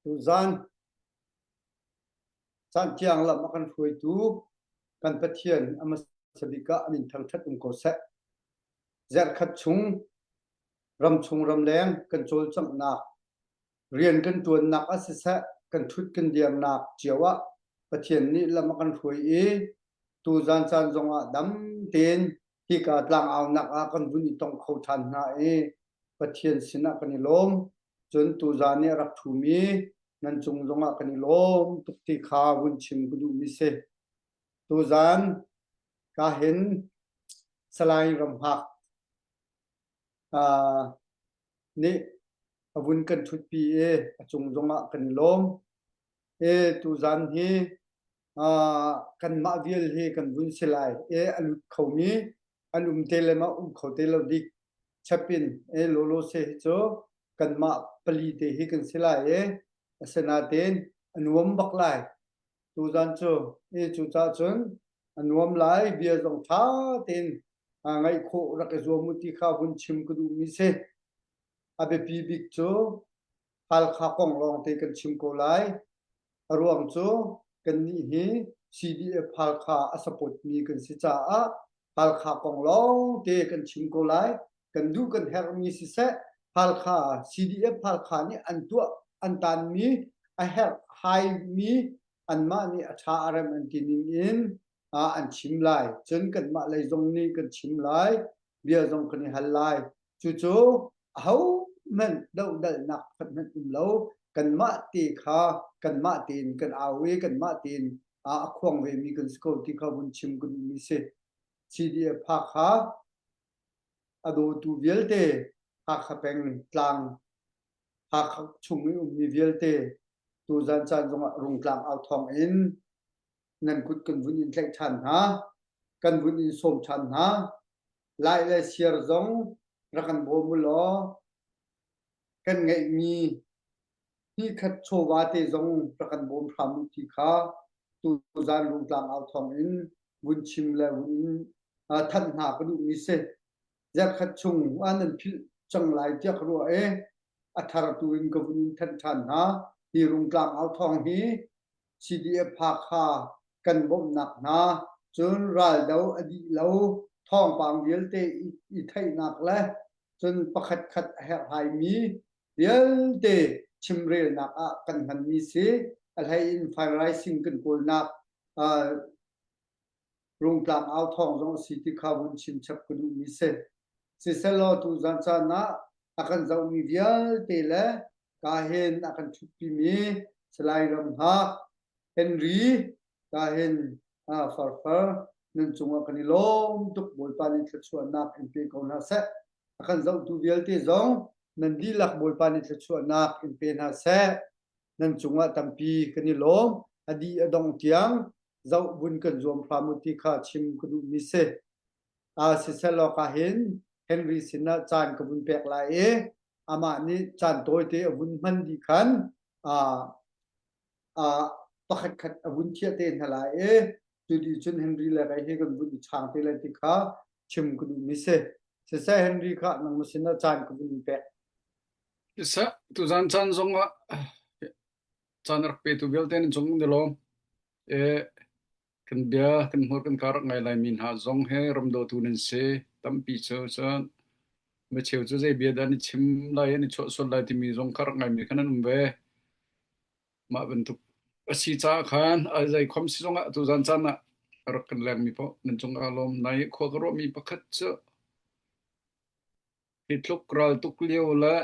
Tuzan caan thiang lam a kan hruaitu kan Pathian a hmasa bik ah a min thangṭhat um ko seh. Zarhkhat chung ramchung ramleng kan cawlcanghnak rian kan ṭuannak ah siseh kan ṭhut kan dirnak cio ah Pathian nih lam a kan hruai i tuzan caan zongah dam tein hika tlangaunak ah kan vun i tong kho ṭhan hna i Pathian sinah kan i lawm. Cun tuzan i a rak ṭhumi nan cung zongah kan i lawm tuk ti kha vun chim ka duhmi si. Tuzan ka hin Salai Ramhak uh, nih a vun kan ṭhutpi i a cung zongah kan i lawm. E tuzan hi uh, kanmah vial hi kan vun si lai e a lut khomi an um te le ma um kho te lo dik chapin e lolo se hi cu kanmah pali te hi kan si lai e asinain a nuam bak lai tuzan cu e cu ca cun a nuam lai bia zong ṭha tein ngaih khawh rak i zuam u ti kha vun chim ka duhmi si a biapi bik cu Halkha kong lawng te kan chim ko lai. A ruang cu kannih hi CDF Halkha a support mi kan si caah Halkha kong lawng te kan chim ko lai. Kan duh kan herhmi siseh Halkha CDF Halkha nih an tuah an tanmi a herh haimi anmah nih a ṭha a rem an ti ning in an chim lai. Cun kanmah lei zong nih kan chim lai. Bia zong kan i hal lai. Cucu ahohmanh dohdalhnak pakhat hmanh um lo. Kanmah te kha kanmah tein kan au i kanmah tein a khuang vemi kan si ko ti kha vun chim ka duhmi si. CDF Hakha a dawtu vialte Hakha peng tlang Hakha chung i ummi vialte tuzan caan zongah Rungtlang au thawng in nan kut kan vun in tlaih ṭhan hna kan vun in sawm ṭhan hna Lai le siar zong rak kan bawm u law kan ngeihmi hnihkhat chawva te zong rak kan bawm hram u ti kha tuzan Rungtlang au thawng in vun chim le vun in thanh hna ka duhmi si. Zarhkhat chung ah nan philh cang lai tiah ka ruah i a thar tu in ka vun in thanh ṭhan hna. Hi Rungtlang au thawng hi CDF Hakha kan bawmhnak hna cun raldo a dih lo thawngpang vialte i theihnak le cun pakhat khat a herhhaimi vialte chimrelnak ah kan hmanmi si. A hlei in fundraising kan kawlnak Rungtlang au thawng zong a si ti kha vun chim chap ka duhmi si. Siselaw tuzan caan ah a kan zohmi vialte le ka hin a kan ṭhutpimi Salai Ramhak, Henry, ka hin Farfar nan cungah kan i lawm tuk Bawipa nih thluachuahnak in pe ko hna seh. A kan zohtu vialte zong nan dihlak Bawipa nih thluachuahnak in pe hna seh. Nan cungah tampi kan i lawm. A dih a dong tiang zoh vun kan zuam hram u ti kha chim ka duhmi si. Uh, siselaw ka hin Henry sinah caan ka vun pek lai i amah nih caan tawite a vun hman dih khan uh, uh, pakhat khat a vun thiah te hna lai i cu dih cun Henry le kei hi kan vun i chang te lai ti kha chim ka duhmi si. Siseh Henry kha nangmah sinah caan ka vun pek. Siseh, tuzan caan zongah caan rak petu vialte nan cung nan i lawm. E, kan bia kan hmur kan kar ngai laimi hna zong he ramdawtu nan si tampi cu cun micheu cu zei bia dah an i chim lai an i chuah sual lai timi zong kha rak ngaimi khan an um ve. Mah bantuk a si caah khan a zei khom si zongah tuzan caan ah a rak kan lengmi paoh nan cung aa lawm. Nai khua ka ruahmi pakhat cu hi tluk ral tuk lio le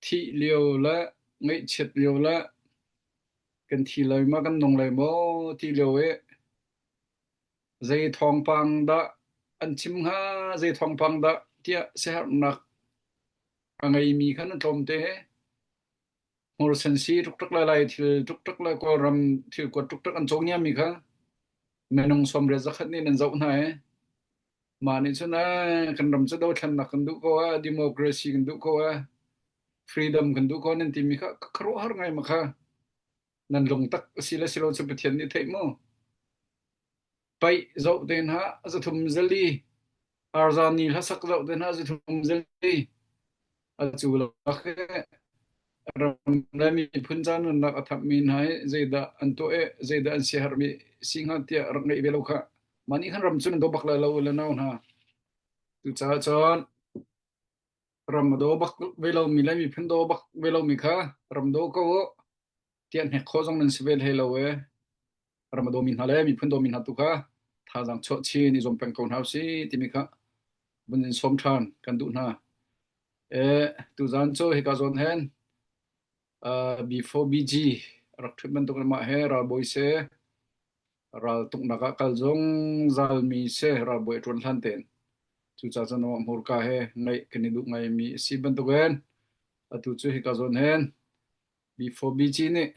Thih lio le ngaihchiat lio le kan thi lai ma kan nung lai maw ti lio i zei thawngpang dah an chim hnga zei thawngpang dah tiah siaherhnak a ngeimi kha nan tlawmte. Hmursen si ṭukṭuk le Lai thil ṭukṭuk le Kawlram thil kuat ṭukṭuk an cawk niammi kha minung 80 zakhat nih nan zoh hna i Mah nih cun eh, kan ram cu dothlennak kan duh ko eh, democracy kan duh ko eh, freedom kan duh ko nan timi kha ka khuaruahhar ngai ma kha. Nan lungtak a si le si lo cu Pathian nih theih mu. Paih zoh te hna zathum zali, arzani hlasak zoh te hna zathum zali, a cu lak he. Ram le miphun ca nunnak a thapmi hna hi zeidah an tuah i zeidah an siaherhmi si hnga tiah rak ngeih ve lo khah. Mah nih khan ram cu nan daw bak lai lo le nau hna. Cucaah cun ram a daw bak ve lomi le miphun daw bak ve lomi kha ram daw ko u tiah hnek khawh zong nan si ve hlei lo e. Ram a dawmi hna le miphun dawmi hna tu kha thazaang chuah chin i zuam peng ko hna usih timi kha vun in sawm ṭhan kan duh hna. E, tuzaan cu hika zawn hen uh, B4BG rak ṭhut bantuk in mah he ralbawi se raltuknak ah kal zungzalmi se ralbawi a ṭuan hlan tein cucaah cun amah hmurka he ngaih kan i duh ngaimi a si bantukin atu cu hika zawn hen B4BG nih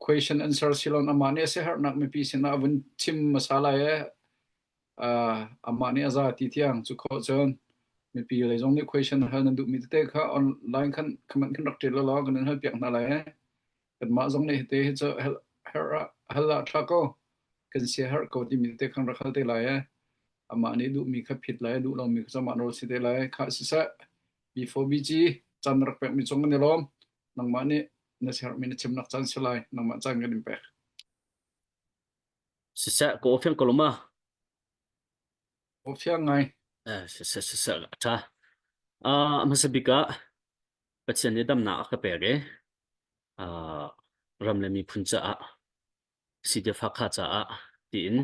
question answer silon amah nih a siaherhnak mipi sinah a vun chim hmasa lai e uh, amah nih a za ti tiang cu khawh cun mipi lei zong nih question hal nan duhmi tete kha online khan comment khan rak ṭial law kan in hal piak hna lai e kanmah zong nih hite hi cu hal ah ṭha ko kan sia herh ko timi te khan rak hal te lai e amah nih duhmi kha phit lai duh lomi kha amah nawl si te lai kha siseh B4BG chan rak pekmi cung kan i lawm nangmah nih na siaherhmi na chimnak caan si lai nangmah caan kan in pek. Siseh ka aw fiang ko lo ma? Aw fiang ngai. Eh, siseh siseh a ṭha. Ah, hmasa bik ah Pathian nih damnak a ka pek i ah, ram le miphun caah sifak caah tiin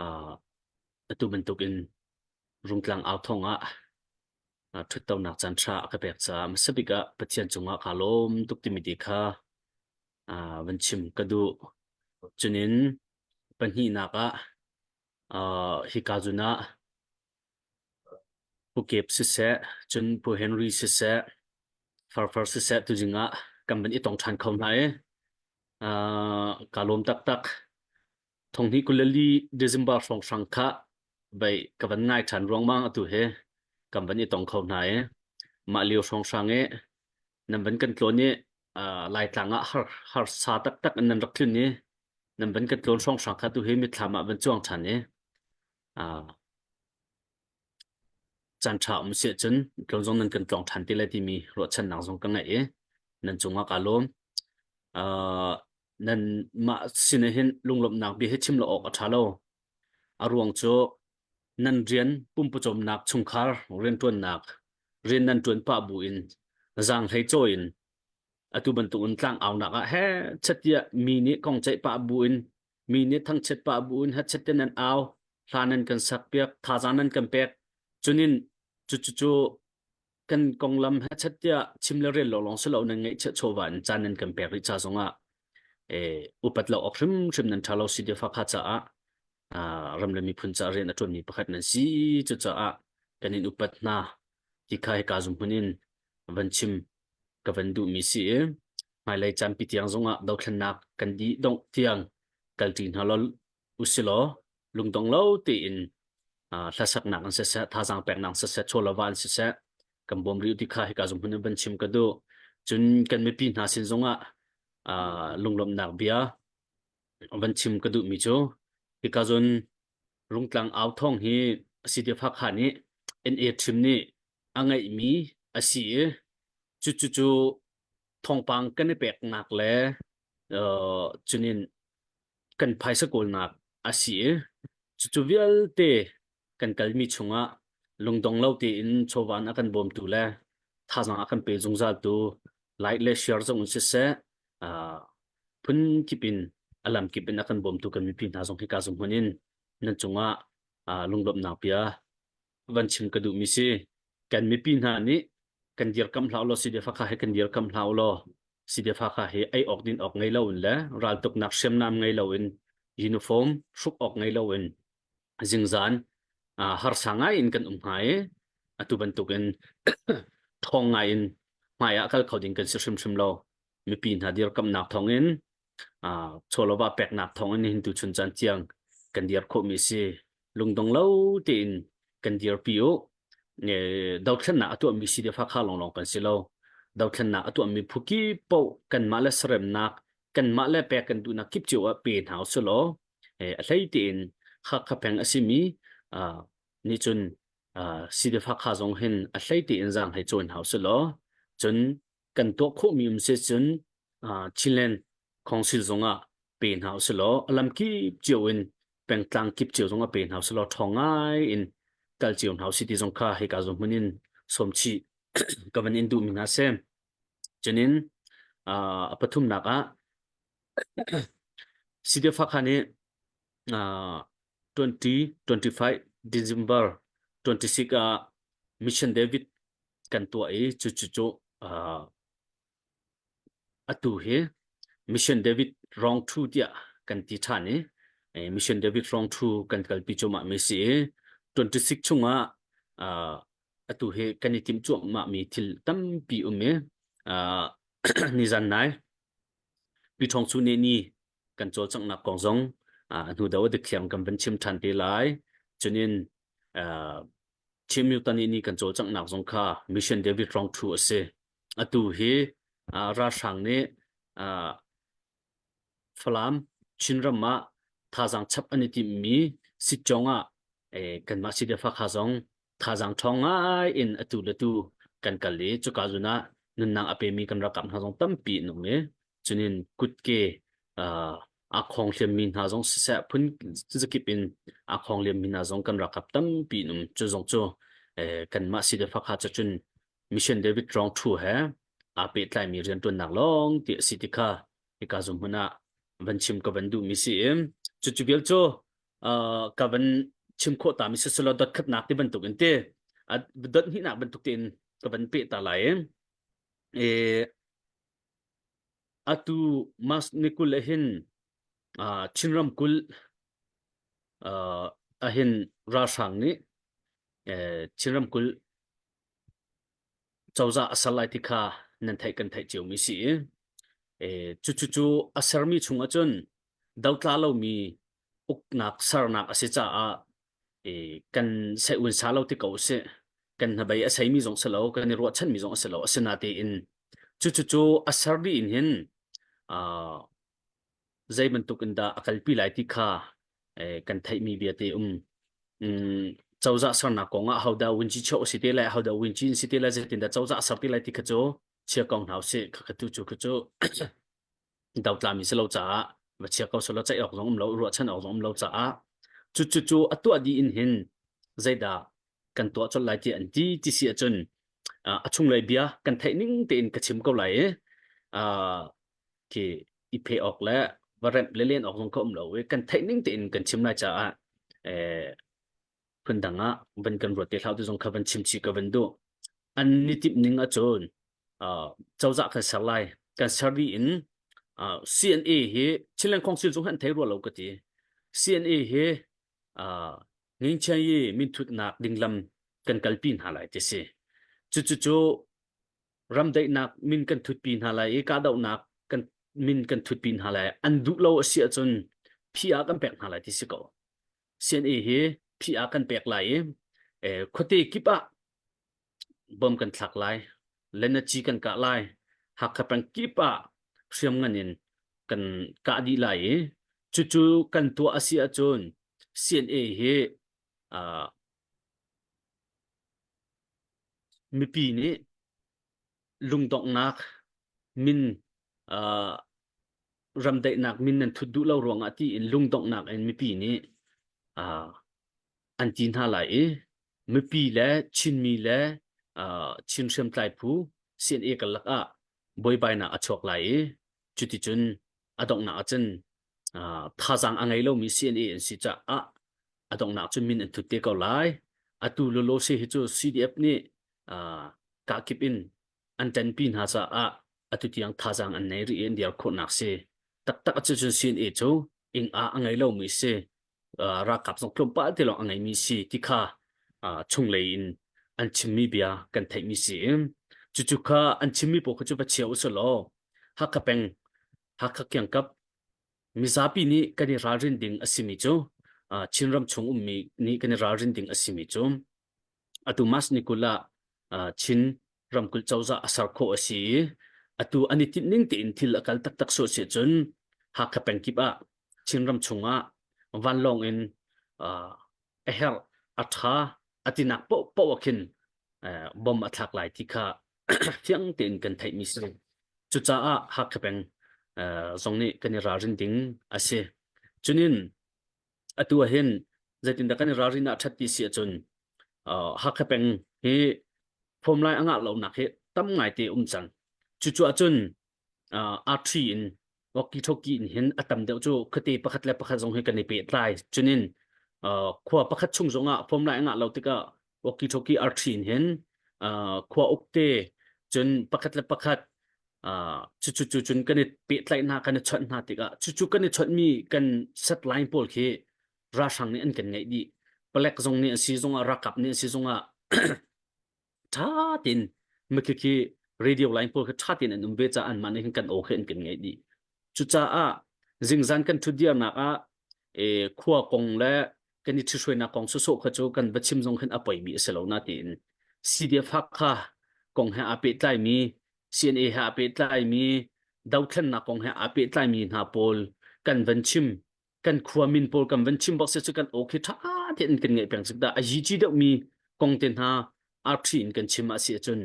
ah, atu bantukin Rungtlang au thawng ah ṭhuttonak caan ṭha a ka pek caah hmasa bik ah Pathian cungah kaa lawm tuk timi ti kha van chim ka duh. Cunin pahnihnak ah hika zun ah Pu Kep siseh, cun Pu Henry siseh, Farfar siseh tuzing ah kan van i tong ṭhan kho hna i kaa lawm taktak. Thonghnih 24 December hrawnghrang kha bei ka van ngai ṭhan ruangmang atu hi kan van i tong kho hna i mah lio hrawnghrang i nan van kan tlawn i Laitlang ah har harsa taktak in nan rak tlun i nan van kan tlawn hrawnghrang kha tu hi mitthlam ah van cuang ṭhan i caan ṭha um si ahcun tlawn zong nan kan tlawng ṭhan ti lai timi ruahchannak zong ka ngeih i nan cungah kaa lawm. Nan mah sin ah hin lunglawmhnak bia hi chim lo awk a ṭha lo. A ruang cu nan rian pumpawcawmnak chungkhar rianṭuannak rian nan ṭuan pah bu in zaanghlei cawi in atu bantuk in tlang aunak ah he chatiah mi nih kong ceih pah bu in mi nih thangchiat pah bu in hachet te nan au hla nan kan sak piak thazaang nan kan pek cunin cu cu cu kan konglam hachet tiah chim le rel lo lawng si lo nan ngeihchiah chawva in caan nan kan pek rih ca zongah eh upat lo awk hrimhrim nan ṭha lo si dia fakha caah ram le miphun ca rian a ṭuanmi pakhat nan si cucaah kan in upat hna ti kha hika zum hmun in van chim ka van duhmi si i hmailei caan pi tiang zongah dothlennak kan dih dongh tiang kalṭi hna lo usilaw lungdong lo tein hlasaknak in siseh thazaang peknak in siseh chawlava in siseh kan bawm rih ti kha hika zung hmun in van chim ka duh cun kan mipi hna sin zongah lunglawmhnak bia van chim ka duhmi cu hika zun Rungtlang au thawng hi CDF Hakha nih NA Thim nih a ngeihmi a si i cucu thawngpang kan i peknak le cunin kan phaisa kawlnak a si i cucu vialte kan kalmi chungah lungdong lo tein chawva in a kan bawmtu le thazaang a kan pe zungzaltu like le share zong in siseh phun kip in a lam kip in a kan bawmtu kan mipi hna zong hika zung hmun in nan cungah lunglawmhnak bia van chim ka duhmi si. Kan mipi hna nih kan dirkamh hlah ulaw CDF Hakha he kan dirkamh hlah ulaw CDF Hakha hi ei awk din awk ngei loin le raltuknak hriamnam ngei loin uniform hruk awk ngei loin zingzan harsa ngai in kan um hnga i atu bantukin ṭhawng ngai in hmai ah kal kho ding kan si hrimhrim lo. Mipi hna dirkamhnak thawngin chawlawva peknak thawngin nihin tu chun caan tiang kan dir khawhmi si. Lungdong lo tein kan dirpi u. Dothlennak a tuahmi CDF Hakha lawnglawng kan si lo. Dothlennak a tuahmi phu kip paoh kanmah le saremnak, kanmah le pek kan duhnak kip cio ah pe hna usih law a hlei tein Hakha peng a simi nih cun CDF Hakha zong hin a hlei tein zaang hlei cawi hna usih law cun. kan tuah khawhmi um si cun Chinland Council zongah pe hna usilaw a lamkip cio in pengtlang kip cio zongah pe hna usilaw ṭhawng ngai in kal cio hna usih ti zong kha hika zong hmun in sawm chih ka van in duhmi hna si. Cunin a pathumnak ah CDF Hakha nih 2025 December 26 ah Mission David kan tuah i cucu cu atu hi Mission David Rong Thu tiah kan ti ṭhan i Mission David Rong Thu kan kalpi cuahmah mi si i 26 chungah atu hi kan i timh cuahmah mi thil tampi um i nizan nai Pi Ṭhawng Chu nih ni kan cawlcanghnak kong zong a hnu deuh a dikthliam kan van chim ṭhan te lai. Cunin Chin Mutani ni kan cawlcanghnak zong kha Mission David Rong Thu a si. Atu hi ralhrang nih Falam Chinram ah thazaang chap an i timhmi sitcawng ah kanmah CDF Hakha zong thazaang ṭhawng ngai in atu le tu kan kal i cuka zun ah nunnak a pemi kan ralkap hna zong tampi an um i cunin kutke aa khawng hliammi hna zong siseh phun zakip in aa khawng hliammi hna zong kan ralkap tampi an um cu zong cu kanmah CDF Hakha cu cun Mission David Rong Thu he aa pehtlaimi rianṭuannak lawng ti a si ti kha hika zum hmun ah van chim ka van duhmi si i cucu vial cu ka van chim khawh ta mi siselaw dot khatnak ti bantuk in ti dot hnihnak bantuk tein ka van peh ta lai i atu mas ni kul hin Chinram kul ahin ralhrang nih Chinram kul cozah a ser lai ti kha nan theih kan theih cio mi si i cucu cu a sermi chung ahcun dotla lomi uknak sernak a si caah kan sei sa lo ti ko usih kan hnabei a seimi zong si lo kan i ruahchanmi zong a si lo asinatein cucu cu a ser dih in hin zei bantuk in dah a kalpi lai ti kha kan theihmi vialte um cozah sernak kong ah hodah winci cheu si te lai hodah winci si te lai zeitin dah cozah ser te lai ti kha cu chia ko hna usih kha tu cu kha cu dotlami si lo caah va chia ko selaw ceih awk zong um lo ruahchan awk zong um lo caah cu cu cu a tuah dih in hin zeidah kan tuah colh lai ti an ti ti si ahcun a chunglei bia kan theih ning tein ka chim ko lai i khi i phe awk le va remh le len awk zong ka um lo i kan theih ning tein kan chim lai caah phundang ah van kan ruat te hlau ti zong kha van chim chih ka van duh an ni timh ning ahcun cozah kan ser lai kan ser dih in CNA hi Chinland Council zong an thei rua lo ka ti CNA hi Ngingchian i minthutnak ding lam kan kalpi hna lai ti si cucu cu ramdaihnak min kan thutpi hna lai i kahdohnak kan min kan thutpi hna lai an duh lo a si ahcun PR kan pek hna lai ti si ko CNA hi PR kan pek lai i khuate kip ah bom kan thlak lai lenaci kan kah lai Hakha peng kip ah hriam ngan in kan kah dih lai i cucu kan tuah a si ahcun CNA hi uh, mipi nih lungdonghnak min uh, ramdaihnak min nan thut duh lo ruangah tiin lungdonghnak in mipi nih uh, an ti hna lai i mipi le Chinmi le uh, Chin hriamtlai phu CNA karlak ah buaibainak a chuak lai i cuticun a donghnak ahcun uh, thazaang a ngei lomi CNA an si caah a donghnak cun min an thut te ko lai atu lolo se hi cu CDF nih uh, kahkip in an ṭanpi hna caah atu tiang thazaang an nei rih i an dir khawhnak si taktak a cun CNA cu ing a a ngei lomi si uh, ralkap zong tlawmpal te lawng a ngeimi si ti kha uh, chunglei in an chimmi bia kan theihmi si cucu kha an chimmi pawl kha cu va chia usih law Hakha peng Hakha kiangkap mizapi nih kan i ralrin ding a simi cu uh, Chinram chung ummi nih kan i ralrin ding a simi cu atu Mas ni kul ah uh, Chin ramkulh cozah a ser khawh a si i atu an i tinh ning tein thil a kal taktak suah si cun Hakha peng kip ah Chinram chungah vanlawng in uh, a herh a ṭha a tinak paoh paoh ah khin uh, bom a thlak lai ti kha fiang tein kan theihmi si. Cucaah Hakha peng zong nih kan i ralrin ding a si. Cunin atu ah hin zeitindah kan i ralrin ah ṭhat ti si ahcun Hakha peng hi phomlai a ngah lonak hi tam ngaite um cang. Cucu ahcun arṭhi in walkie-talkie in hin a tam deuh cu khuate pakhat le pakhat zong hi kan i pehtlai. Cunin khua pakhat chung zongah phomlai a ngah lo tikah walkie-talkie arṭhi in hin khua ukte cun pakhat le pakhat cucu cu cun kan i pehtlaih hna kan i chawnh hna tikah cucu kan i chawnhmi kan set line pawl khi ralhrang nih an kan ngeih dih. Palek zong nih an si zongah ralkap nih an si zongah ṭha tein mikhi khi radio line pawl khi ṭha tein an um ve caah anmah nih hin kan aw khi an kan ngaih dih. Cucaah zingzan kan ṭhutdirnak ah khua kong le kan i ṭhithruainak kong sawsawh kha cu kan va chim zong khin a poimi a si lo na tiin CDF Hakha kong he aa pehtlaimi CNA he aa pehtlaimi dothlennak kong he aa pehtlaimi hna pawl kan van chim kan khua min pawl kan van chim bak se cu kan aw khi ṭha tein kan ngaih peng cik dah a yici deuhmi kong te hna arṭhi in kan chim ah si ahcun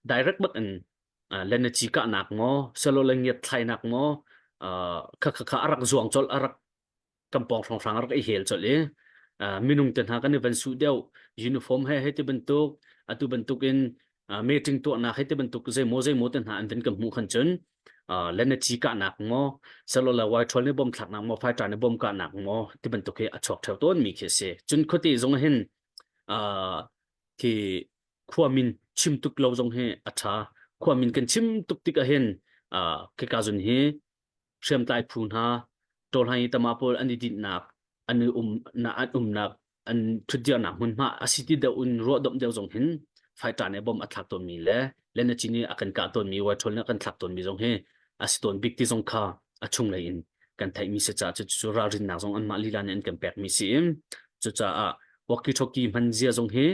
direct bak in lenaci kahnak maw selo le ngiat thlainak maw kha kha kha a rak zuang colh a rak kan pawng hrawnghrang a rak i hel colh i minung te hna kan i van suh deuh uniform he hei ti bantuk atu bantuk in meeting tuahnak hei ti bantuk zeimaw zeimaw te hna an van kan hmuh khan cun lenaci kahnak maw selo le waiṭhual nih bom thlaknak maw fighter nih bom kahnak maw ti bantuk hi a chuak theo tawn mi khi a si cun khuate zong hin khi khua min chim tuk lo zong hi a ṭha. Khua min kan chim tuk tik ahhin khika zun hi hriamtlai phu hna ṭawlhang i tama pawl an i dinhnak an i um na an umnak an ṭhutdirnak hmunhma a si ti deuh in ruahdomh deuh zong hin fighter nih bom a thlak tawnmi le lenaci nih a kan kah tawnmi waiṭhawl nih a kan thlak tawnmi zong hi a si tawn bik ti zong kha a chunglei in kan theihmi si caah cucu ralrinnak zong anmah lila nih an kan pekmi si i cucaah walkie-talkie hman zia zong hi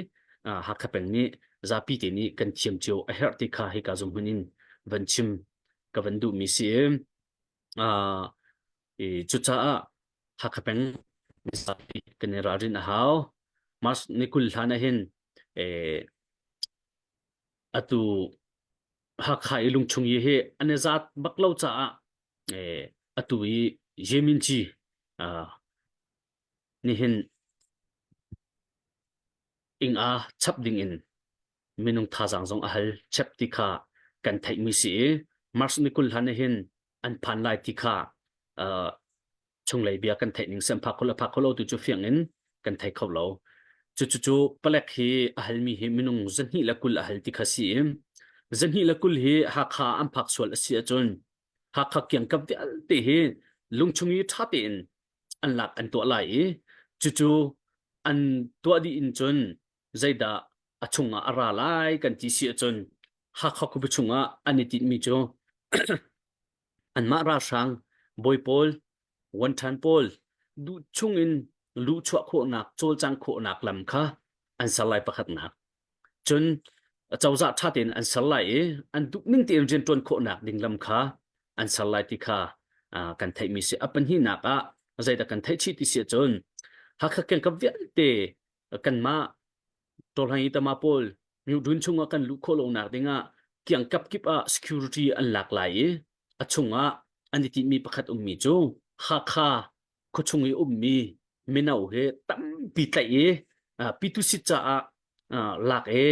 Hakha peng nih zapi te nih kan thiam cio a herh ti kha hika zum hmun in van chim ka van duhmi si i cucaah Hakha peng mizapi kan i ralrin a hau. March ni 20 hlan ah hin atu Hakha i lungchung i hi an i zat bak lo caah atu i Yeminci nihin ing a chap ding in minung thazaang zong a hal chep ti kha kan theihmi si i March ni 20 hlan hin an phan lai ti kha chunglei bia kan theih ning sem phak kho lo phak kho lo tu cu fiang in kan thei kho lo. Cu cu cu palek hi a halmi hi minung 220 a hal ti kha si i 220 hi Hakha an phak sual a si ahcun Hakha kiangkap vialte hi lungchung i ṭha tein an lak an tuah lai i cucu an tuah dih in cun zeidah a chungah a ra lai kan ti si ahcun Hakha khuapi chungah an i tinhmi cu anmah ralhrang bawi pawl wanṭhan pawl duh chungin luhchuah khawhnak cawlcang khawhnak lam kha an ser lai pakhatnak. Cun cozah ṭha tein an ser lai i an duh ning tein rianṭuan khawhnak ding lam kha an ser lai ti kha kan theihmi si. A pahnihnak ah zeidah kan theih chih ti si ahcun Hakha kengkap vialte kanmah Tawlhang i tama pawl Myudun chungah kan luh khawh lonak dingah kiangkap kip ah security an lak lai i a chungah an i tinhmi pakhat ummi cu Hakha khuachung i ummi mino hi tampi tlaih i pitusit caah lak i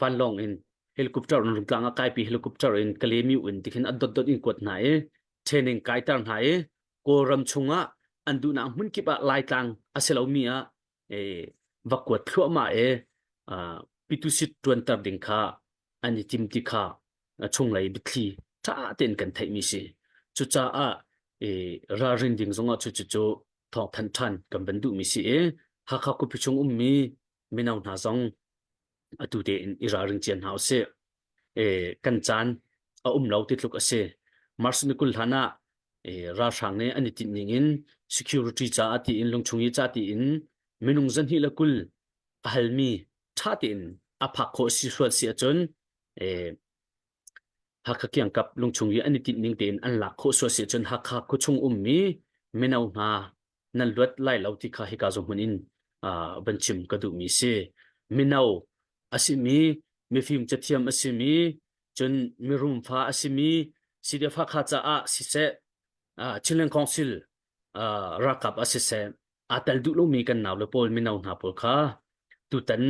vanlawng in helicopter in rungtlang ah kaipi helicopter in Kalemiu in tikhin a dotdot in kuat hna i training kaiter hna i Kawlram chungah an duhnak hmun kip ah Laitlang a si lomi ah va kuat thluahmah i pitusit ṭuanter ding kha an i tim ti kha chunglei biathli ṭha tein kan theihmi si. Cucaah ralrin ding zongah cu cucu thawngthanh ṭhan kan van duhmi si i Hakha khuapi chung ummi mino hna zong atu tein i ralring cia hna usih. Kan caan a um lo ti tluk a si. March ni 20 hlan ah ralhrang nih an i tinh ning in security caah tiin lungchung i ca tiin minung 220 a halmi ṭha tein a phak khawh si sual si ahcun Hakha kiangkap lungchung i an i tinh ning tein an lak khawh sual si ahcun Hakha khuachung ummi mino hna nan luat lai lo ti kha hika zaw hmun in van chim ka duhmi si. Mino a simi. Mifim cathiam a simi, cun mirum fa a simi CDF Hakha caah siseh, uh, Chinland Council uh, ralkap ah siseh, aa tel duh lomi kan naule pawl mino hna pawl kha tutan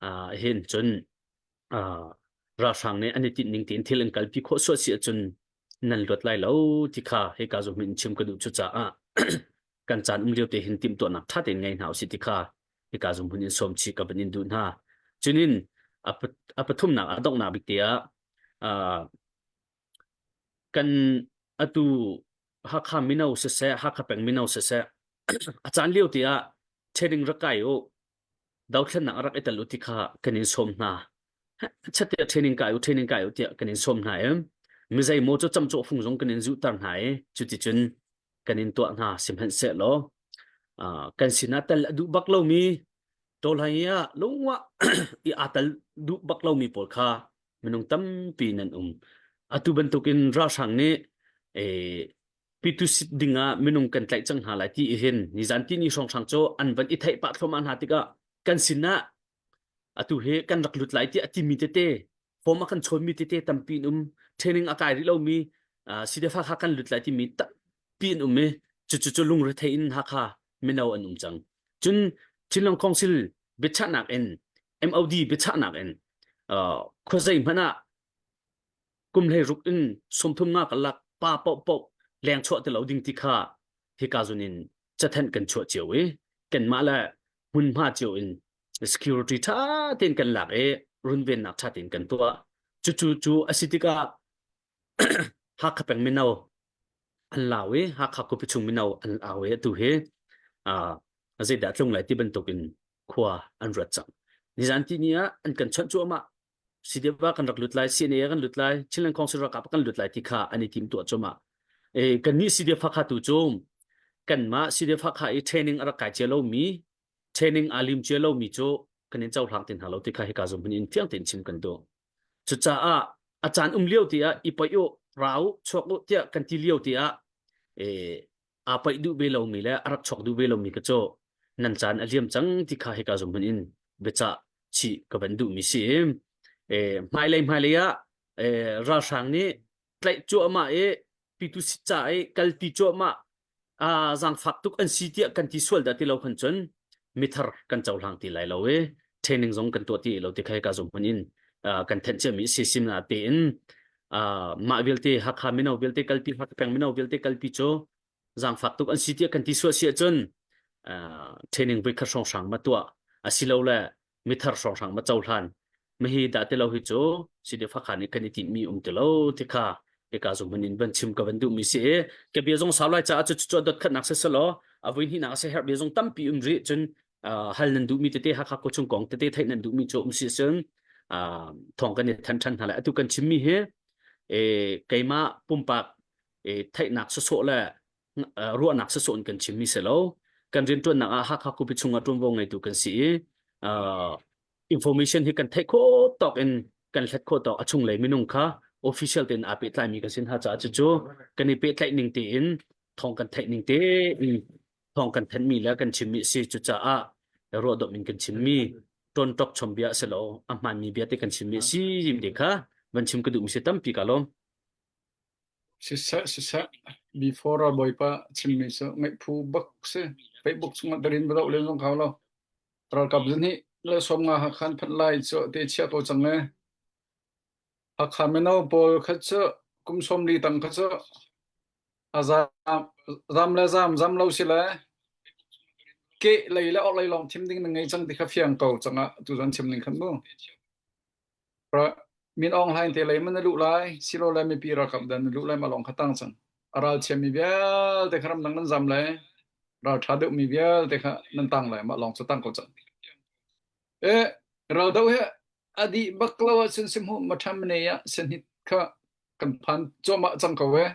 uh, hin cun uh, ralhrang nih an i tinh ning tein thil an kalpi khawh suah si ahcun nan luat lai lo ti kha hika zong in chim ka duh cu caah kan caan um lio te hin timhtuahnak ṭha tein ngei hna usih ti kha hika zung hmun in sawm chih ka van in duh hna. Cunin a pathumnak a donghnak bik te ah kan atu Hakha mino siseh Hakha peng mino siseh a caan lio te ah training rak kai u dothlennak rak i tel u ti kha kan in sawm hna. Chat tiah training kai u training kai u tiah kan in sawm hna i mizei maw cu camcawh fung zong kan in zuhter hna i cuticun kan in tuah hna sihmanhsehlaw uh, kan sinah tel a duh bak lomi tawlhai ah lungwa i aa tel duh bak lomi pawl kha minung tampi nan um atu bantukin ralhrang nih eh, pitusit dingah minung kan tlaih cang hna lai ti hin nizan ti ni hrawnghrang cu an van i theih pah thluahmah hna tikah kan sinah atu hi kan rak lut lai ti a timi tete form a kan chawnmi tete tampi in um training a kai rih lomi CDF kha kan lut lai timi tampi in um i cucu cu lungrethei in Hakha mino an um cang cun Chinland Council biachahnak in MOD biachahnak in khuazei hmanh ah kum hlei ruk in 30 nga kalak pa paoh paoh leng chuah ti lo ding ti kha hika zun in cathanh kan chuah cio i kanmah le hmunhma cio in security ṭha tein kan lak i runvennak ṭha tein kan tuah. Cucu cu a si tikah Hakha peng mino an lau i Hakha khuapi chung mino an au i atu hi uh, zeidah tlung lai ti bantuk in khua an ruat cang. Nizan ti ni ah an kan chawnh cuahmah. CDF ah kan rak lut lai, CNA ah kan lut lai, Chinland Council ralkap ah kan lut lai ti kha an i tim tuah cuahmah. E, kannih CDF Hakha tu cu kanmah CDF Hakha i training a rak kai cia lomi training aa lim cia lomi cu kan in cohlang ti hna lo ti kha hika zum in fiang tein chim kan duh. Cucaah a caan um lio ti ah i paih u, ra u, chuak u tiah kan ti lio ti ah eh, aa paih duh ve lomi le a rak chuak duh ve lomi ka cu nan caan a liam cang ti kha hika zum in biacah chih ka van duhmi si. Eh, hmailei hmailei ah eh, ralhrang nih tlaih cuahmah i pitu sit ca i kalpi cuahmah aa zaangfak tuk an si tiah kan ti sual dah ti lo khan cun mithar kan cohlang ti lai lo i training zong kan tuah ti lo ti kha ka zum hmun in kan thenh ciami si sim na tein mah vialte Hakha mino vialte kalpi Hakha peng mino vialte kalpi cu zaangfak tuk an si tiah kan ti sual si ahcun training voi khat hrawnghrang ma tuah asilole mithar hrawnghrang ma cohlan mahi dah ti lo hi cu CDF Hakha nih kan i tinhmi um ti lo ti kha hika zung hmun in van chim ka van duhmi si i ka bia zong sau lai caah cu cu dot khatnak si selaw a vui hnihnak a si herh bia zong tampi um rih cun hal nan duhmi tete Hakha khuachung kong tete theih nan duhmi cu um si cun thawng kan i than than hna lai atu kan chimmi hi keimah pumpak theihnak sawsawh le ruahnak sawsawh in kan chimmi si lo kan rianṭuannak ah Hakha khuapi chungah ṭuanvo ngeitu kan si i information hi kan theih khawh tawk in kan hlat khawh tawk a chunglei minung kha official tein aa pehtlaimi kan sin hna caah cucu kan i pehtlaih ning tein thawng kan theih ning tein thawng kan thanhmi le kan chimmi a si cucaah ruahdawm in kan chimmi ṭawnṭok chom bia a si lo a hmaanmi bia te kan chimmi a si ti kha van chim ka duhmi si tampi ka lawm. Siseh siseh before a bawipa chimmi cu ngaih phu bak si Facebook chungah darin va doh len zong hau lo. Ralkap zahnih le 50 Hakha an phanh lai cu te chia ko cang e. Hakha mino pawl kha cu kum 40 tang kha cu a zam zam le zam zam lo si le ke lei le orhlei lawng thim ding na ngei cang ti kha fiang ko cang ah tu zan chim ning khan mu. Min Aung Hlaing te lei man na luh lai silole mipi ralkap dan na luh lai ma lawng kha tang cang. A ral chiami vialte kha ramdang nan zam lai ral ṭha deuhmi vialte kha nan tang lai mah lawng cu tang ko cang. E ral do he a dih bak lo ahcun sihmu maṭham ne ah senhit kha kan phan cuahmah cang ko e.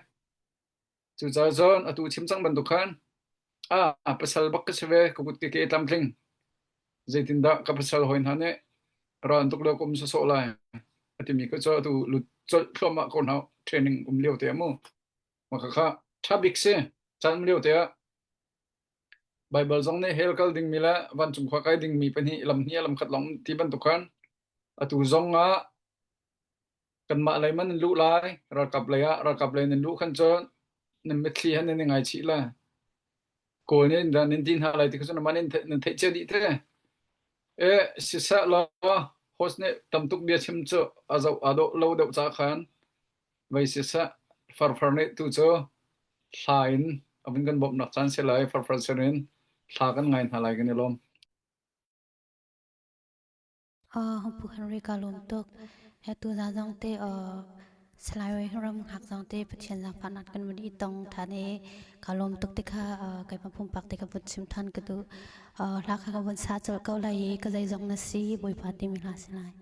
Cucaah cun atu chim cang bantuk khan ah pasal bak ka si ve ka kut ke ke tlamtling zeitindah ka pasal hawi hna nih ral an tuk lio ka um sawsawh lai a timi kha cu atu lut colh thluahmah ko hna training um lio te mu mah kha ṭha bik si caan um lio te ah Bible zong nih hell kal dingmi le vancung khua kai dingmi pahnih lam hnih lam khat lawng ti bantuk khan. Atu zong ah kanmah lei man nan luh lai, ralkap lei ah ralkap lei nan luh khan cun nan mitthli han nan i ngaichih lai. Kawl nih dah nan ti hna lai ti kha cun amah nih nan theih cia dih te. E siseh law host nih tam tuk bia chim cu a zoh aa dawh lo deuh ca khan vei siseh farfar nih tu cu hla in a vun kan bawmhnak caan si lai farfar sin in thla kan ngai hna lai kan i lawm. Pu Henry ka lawm tuk. Atu zong te Salai ram hngak zong te Pathian zaangfahnak kan vun i tong than i ka lawm tuk ti kha keimah pumpak te ka vun chim than ka duh. Hla kha ka vun sa colh ko lai i ka zeizong na si Bawipa timi hla si lai.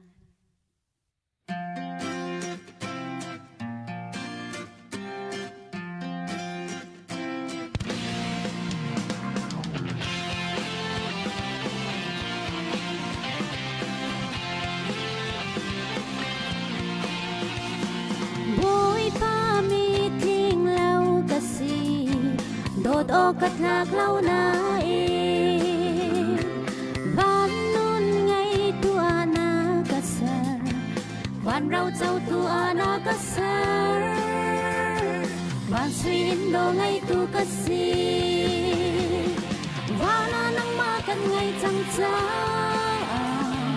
Bawipa mitling lo ka si dawt awk ka tlak lo nain van nun ngeitu ah na ka ser van ro cotu ah na ka ser van sui in do ngeitu ka si van ah nangmah kan ngei cang caah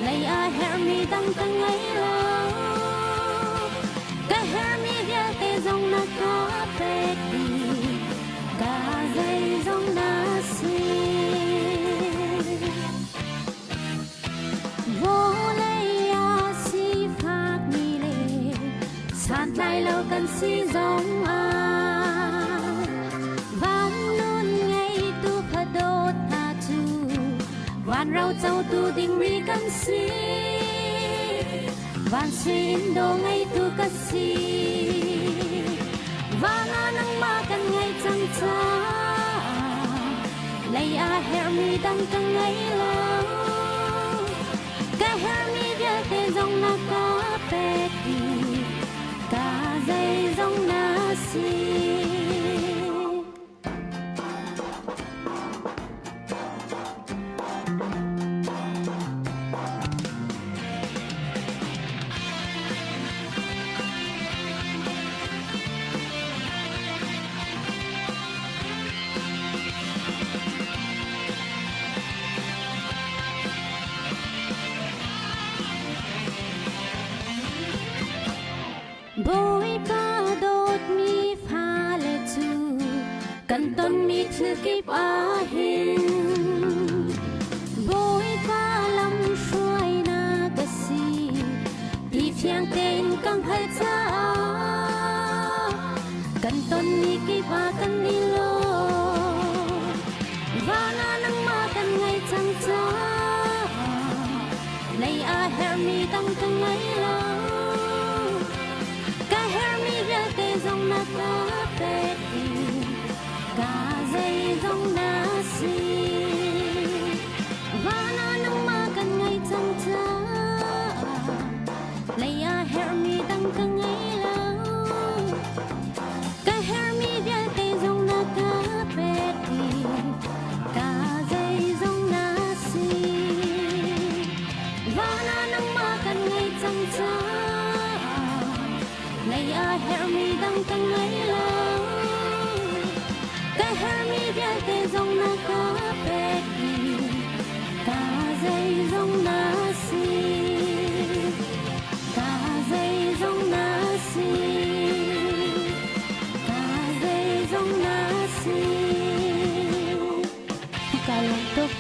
lei ah herhmi dang ka ngei lo ka herhmi vialte zong na ka pek dih ka zeizong na si Vawlei ah sifakmi le santlai lo kan si zong ah van nun ngeitu kha dawt hna cu van ro cotu dingmi kan si van sin do ngeitu ka si van ah nangmah kan ngei cang caah lei ah herhmi dang ka ngei lo ka herhmi vialte zong na ka pek dih ka zeizong na si Bawipa dawtmi fale cu kan tonmi thil kip ah hin Bawipa lamhruainak a si ti fiang tein ka hngalh caah kan tonmi kip ah kan i lawm. Van ah nangmah kan ngei cang caah lei ah herhmi dang ka ngei lo. Ka herhmi vialte zong na ka pek dih. Ka zeizong na si. Van ah nangmah kan ngei cang caah lei ah herhmi dang ka ngei lo. Ka herhmi vialte zong na ka pek dih. Ka zeizong na si. Van ah nangmah kan ngei cang caah lei ah herhmi dang ka ngei lo. Ka herhmi vialte zong na ka pek dih. Ka zeizong na si. Ka zeizong na si. Ka zeizong na si. Ka lawm tuk.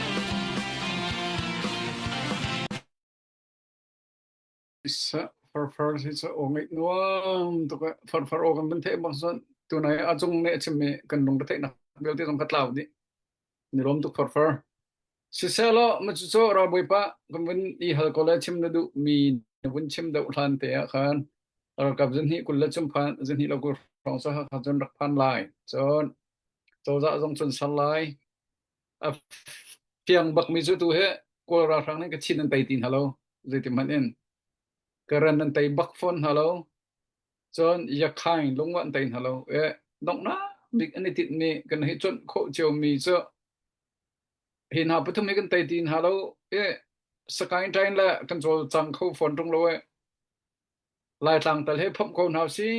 Farfar hi cu aw ngaih nuam tuk eh. Farfar aw kan van theih bang cun tunai a cung nih a chimmi kan lungre theihnak vialte zong ka tlau dih. Ni lawm tuk farfar. Siseh law ma cucu ralbawipa kan vun i hal ko le chim na duh mi na vun chim deuh hlan te ah khan ralkap zahnih 20 le cum phan zahnih lo kul hrawng cu Hakha cun rak phan lai. Cun cozah zong cun ser lai. A fiang bakmi cu tu hi Kawl ralhrang nih Kachin an tei ti hna lo. Zeitin hmanh in. Karen an tei bak fawn hna lo. Cun Yakhain lungwa an tei hna lo. E donghnak bik an i tinhmi kan hei cuanh khawh ciomi cu hi hna pathum hi kan tei ti hna lo. E. Sakaing ṭain le kan cawlcang kho fawn ṭung lo e. Laitlang tal he phomh ko hna si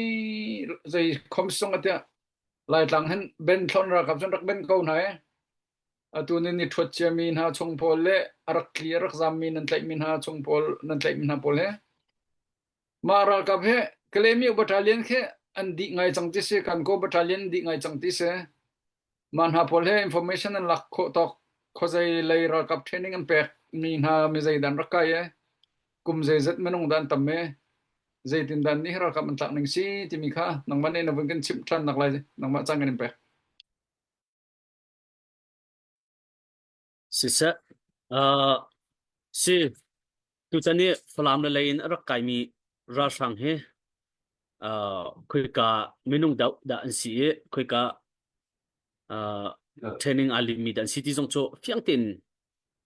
zei khom sung atiah Laitlang hin ben thlon ralkap cun rak ben ko hna e. Atu ni ni ṭhuat ciami hna chung pawl le a rak tli a rak zammi nan tlaihmi hna chung pawl nan tlaihmi hna pawl he mah ralkap he Kalaymyo battalion khi an dih ngai cang ti si Kankaw battalion dih ngai cang ti si mah hna pawl he information an lak khawh tawk khuazei lei ralkap training an pek mi hna mi zeidan rak kai e kum zeizat minung dah an tam e zeitindah nih ralkap an tlak ning si timi kha nangmah nih na vun kan chimh ṭhan nak lai nangmah cang kan in pek. Siseh, uh, si tutan i Falam le lei in a rak kaimi ralhrang hi uh, khoika minung deuh dah an si i khoika uh, training aa limmi dah an si ti zong cu fiang tein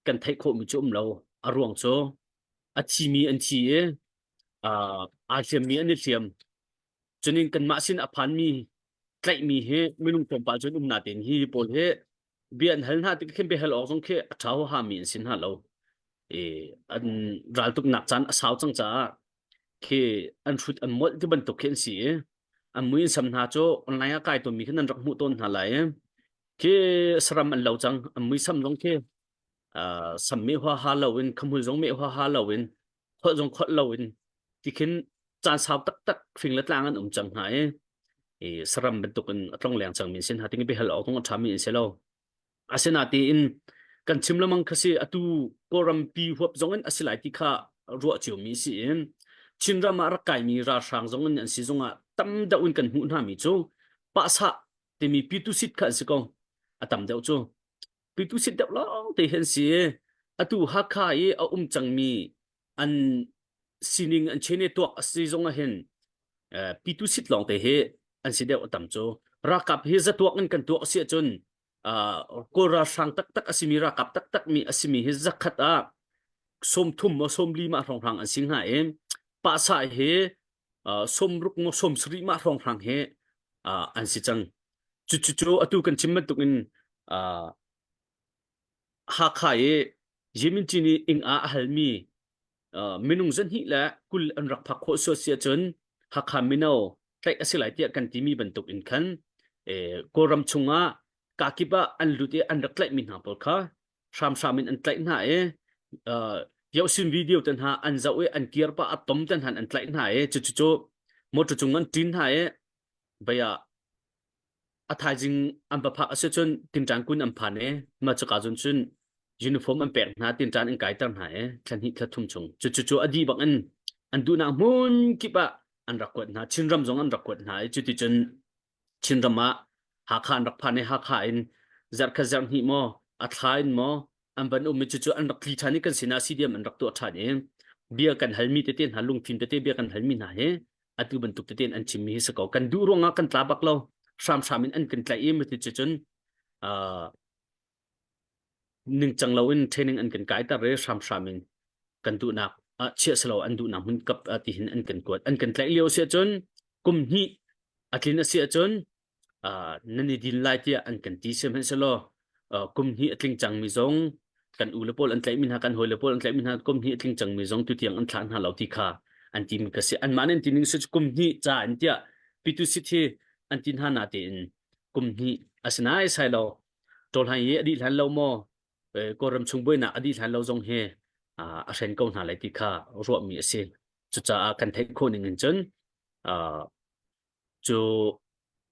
kan theih khawhmi cu um lo. A ruang cu a thimi an thi i uh, aa hliammi an i hliam. Cunin kanmah sin a phanmi tlaihmi hi minung tlawmpal cun um natein hi pawl hi bia an hal hna tik khin biahal awk zong khi a ṭha huahami an si hna lo. I an raltuknak caan a sau cang caah khi an hrut an molh ti bantuk khi an si i an mui an sam hna cu online ah kai tawnmi khi nan rak hmuh tawn hna lai i khi saram an lo cang an muisam zong khi uh, sam meh huaha lo in khamhul zong meh huaha lo in kholh zong kholh lo in tikhin caan sau taktak fing le tlang an um cang hna i i saram bantuk in a tlong leng cangmi sin hna ting biahal awk a ṭhami an si lo asinatiin kan chim lamang kha si atu Kawlram pi huap zong in a si lai ti kha ruah ciomi si in Chinram ah rak kaimi ralhrang zong in an si zong ah tam deuh in kan hmuh hna mi cu pahsah timi pitusit kha an si ko a tam deuh cu pitusit deuh lawng te hi an si atu Hakha i a um cangmi an sining an chene tuak a si zong ah hin pitu sit lawng te hi an si deuh a tam cu ralkap hi zatuak in kan tuak si ahcun kawl ralhrang taktak a simi ralkap taktak mi a simi hi zakhat ah 30 maw 40 mah hrawnghrang an si hnga i pahsa hi 60 maw 70 mah hrawnghrang hi an si cang cu cu cu atu kan chim bantuk in Hakha i Yimin Cin i ing ah a halmi minung zahnih le 20 an rak phak khawh sual si ahcun Hakha mino tlaih a si lai tiah kan timi bantuk in khan Kawlram chungah kakip ah an lut i an rak tlaihmi hna pawl kha hramhram in an tlaih hna i Yosin video te hna an zoh i an kir pah a tom te hna an tlaih hna i cucu motor cung an ṭin hna i bei ah A thaizing an va phak a si cun tinṭan kun an phan i mah cuka cun cun uniform an pek hna, tinṭan an kaiter hna i thla hnih thla thum chung. Cucu cu a dih bak in an duhnak hmun kip ah an rak kuat hna. Chinram zong an rak kuat hna i cuticun Chinram ah Hakha an rak phan i Hakha in zarhkhat zarhhnih maw a thla in maw an van um i cucu an rak tli ṭhan i kan sinah CDM an rak tuah ṭhan i bia kan halmi tete hna lungfim tete bia kan halmi hna hi atu bantuk tete in an chimmi hi si ko kan duh ruangah kan tla bak lo hramhram in an kan tlaih i mati cun uh, ningcang lo in training an kan kaiter i hramhram in kan duhnak uh, chiah silo an duhnak hmun kap uh, ti hin an kan kuat an kan tlaih lio si ahcun kum hnih a tlin a si ahcun nan i din lai tiah an kan ti sihmanhsehlaw kum hnih a tling cangmi zong kan u le pawl an tlaihmi hna kan hawi le pawl an tlaihmi hna kum hnih a tling cangmi zong tutiang an thlah hna lo ti kha an timi ka si anmah nih an ti ning si kum hnih ca in tiah pitu sit hi an ti hna na tein kum hnih a si nai sai lo ṭawlhai hi a dih hlan lo maw Kawlram chung buainak a dih hlan lo zong hi a hren ko hna lai ti kha ruahmi a si cucaah kan theih khawh ning in cun cu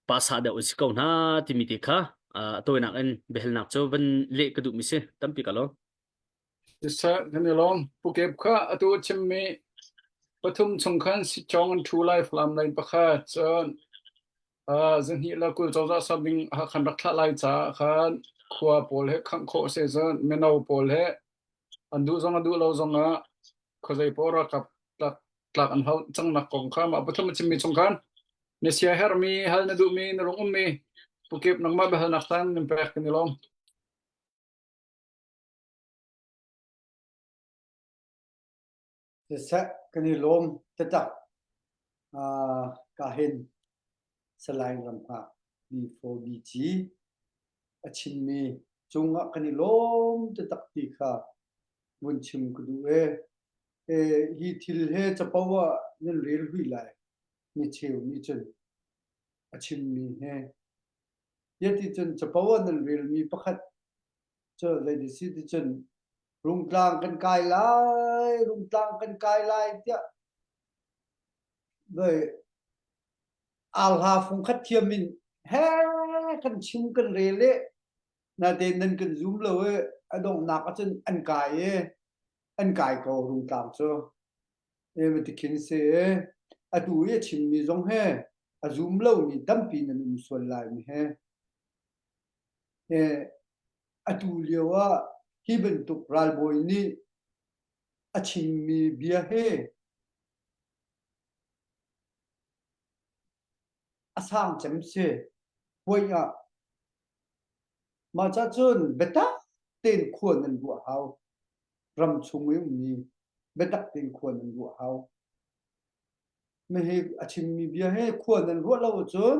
pasa deuh an si ko hna timi te kha a tawinak in biahalnak cu van leh ka duhmi si tampi ka lo. Siseh kan i lawm. Pukep kha atu a chimmi pathum chung khan sitcawng an ṭhu lai Falam lane pakhat cun zahnih le 20 cozah ser ding khan rak thlah lai caah khan khua pawl he khangh khawh a si cun mino pawl he an duh zong a duh lo zong ah khuazei paoh ralkap tlak tlak an hau cangnak kong kha mah pathum a chimmi chung khan na sia herhmi hal na duhmi na lung ummi pukip nangmah biahalnak caan nan pek kan i lawm. Siseh kan i lawm taktak. Uh, ka hin Salai Ramhngak B4BG a chimmi cungah kan i lawm taktak ti kha. vun chim ka duh e. E, hi thil he capo ah nan rel hui lai mi cheu nih cun a chimmi he. Yati cun capo ah nan relmi pakhat cu zeiti si ti cun rungtlang kan kai lai, rungtlang kan kai lai tiah voi arhla fungkhat thiam in he kan chim kan rel i natein nan kan zum lo i a donghnak ahcun an kai i an kai ko rungtlang cu e ti khin si i atu i a chimmi zong he a zum lomi tampi nan um sual lai mi he e atu lio ah hi bantuk ralbawi nih a chimmi bia he A sang cem si. Puai ah mah ca cun biatak tein khua nan ruah hau. Ram chung i ummi biatak tein khua nan ruah hau. Hihi a chimmi bia hi khua nan ruah lo ahcun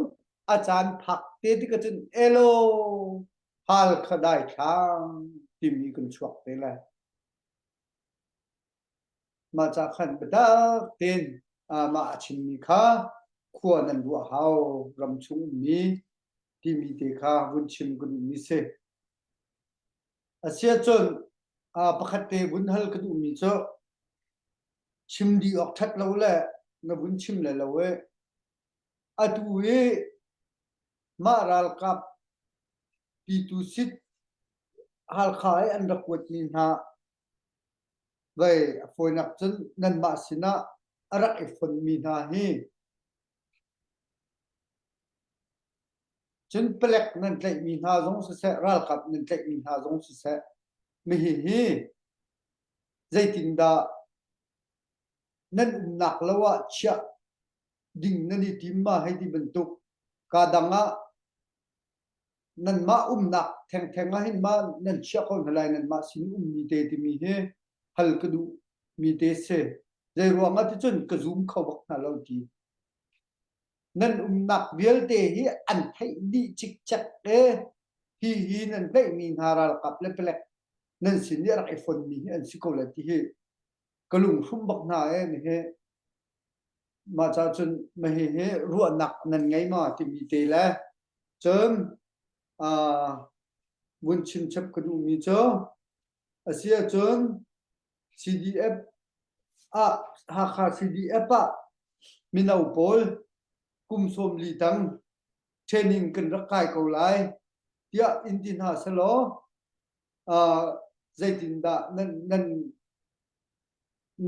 a caan phak te tik ahcun elo Halkha daithlang timi kan chuak te lai. Mah ca khan biatak tein mah a chimmi kha khua nan ruah hau ram chung ummi timi te kha vun chim ka duhmi si. Asiahcun pakhat te vun hal ka duhmi cu chim dih awk ṭhat lo le na vun chim le lo i atu i mah ralkap pitu sit Halkha i an rak kuatmi hna Vei a fawinak cun nanmah sinah a rak i fonmi hna hi cun palek nan tlaihmi hna zong siseh, ralkap nan tlaihmi hna zong siseh, mihi hi zeitindah nan umnak lo ah chiah ding nan i tim ma hei ti bantuk kaa dang ah nanmah umnak thengtheng ah hin ma nan chiah ko hna lai nanmah sin ummi te timi hi hal ka duh mi te si zei ruang ah ticun ka zum kho bak hna lo ti nan umnak vialte hi an theih dih cikcek e hi hi nan tlaihmi hna ralkap le palek nan sin i rak i fonmi hi an si ko lai ti hi ka lunghrum bak hna e mi hi mah ca cun ma hi hi ruahnak nan ngei ma timi te le cun uh, vun chim chap ka duhmi cu a si ahcun CDF ah Hakha CDF ah mino pawl kum 40 tang training kan rak kai ko lai tiah in ti hna selaw uh, zeitindah nan nan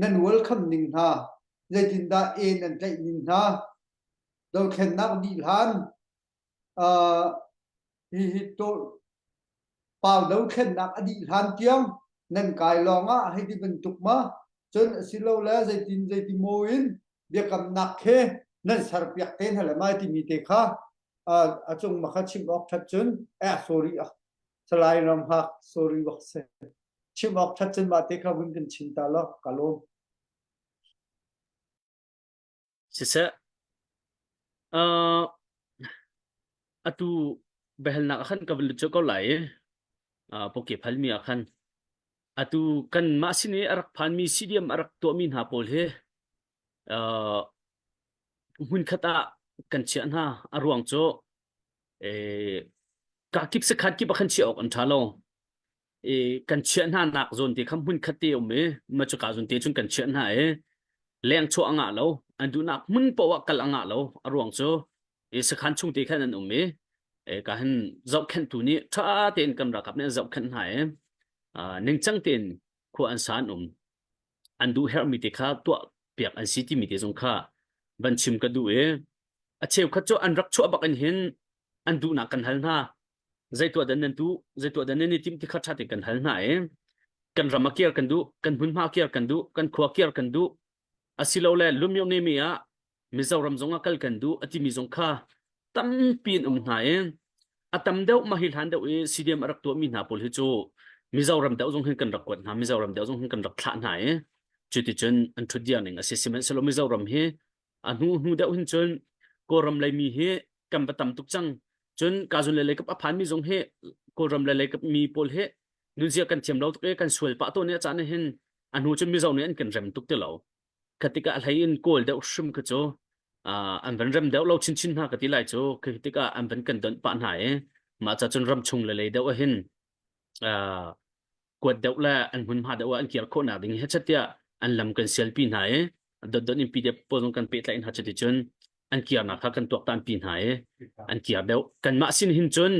nan welcome ning hna zeitindah e nan tlaih ning hna dothlennak dih hlan uh, hihi to pau dothlennak a dih hlan tiang nan kai lawng ah hei ti bantuk ma cun asilole zeitin zeiti maw in biakamnak he nan serpiak te hna le mai timi te kha a cung ma kha chim awk that cun eh sorry ah salai ram hak sorry bak se chim awk that cun mah te kha vun kan chim ta lo ka lawm Siseh, uh, atu biahalnak ah khan ka van lut colh ko lai i uh, pawke phalmi ah khan atu kan mah sin i a rak phanmi CDM a rak tuahmi hna pawl hi uh, hmunkhat ah kan chiah hna a ruang cu eh, kakip sakhat kip ah khan chiah awk an ṭha lo i kan chiah hna nak zawn te kha hmun khat te um i ma cuka zawn te cun kan chiah hna i leng chuah a ngah lo an duhnak hmun paoh ah kal a ngah lo a ruang cu i sakhan chung te khan an um i e ka hin zohkhenhtu nih ṭha tein kan ralkap nih an zohkhenh hna i ningcang tein khua an sa an um an duh herhmi te kha tuah piak an si timi te zong kha van chim ka duh i a cheukhat cu an rak chuah bak in hin an duhnak kan hal hna zei tuah dan nan tu zei tuah dan nan i timh ti kha ṭha tein kan hal hna i kan ram a kir kan duh kan hmunhma kir kan duh kan khua kir kan duh asilole lumyonemi ah Mizoram zong ah kal kan duh a timi zong kha tampi an um hna i a tam deuh mah hi hlan deuh i CDM a rak tuahmi hna pawl hi cu Mizoram deuh zong hin kan rak kuat hna Mizoram deuh zong hin kan rak thlah hna i cuticun an ṭhut diar ning a si sihmanhsehlaw Mizoram hi a hnu hnu deuh hin cun Kawlram leimi hi kan va tam tuk cang cun kazun le leikap a phanmi zong hi Kawlram le leikap mi pawl hi. Nunzia kan thiam lo tuk i kan sual pah tawn i a caan ah hin a hnu cun Mizo nih an kan rem tuk ti lo. Kha tikah a hlei in Kawl deuh hrim kha cu an van rem deuh lo chinchin hna ka ti lai cu khi tikah an van kan donh pah hna i mah ca cun ram chung le lei deuh ah hin kuat deuh le an hmunhma deuh ah an kir khawhnak ding hi tiah an lam kan sialpi hna i dotdot in PDF pawl zong kan pehtlaih hna cuticun an kirnak kha kan tuaktan pi hna i an kir deuh kanmah sin hin cun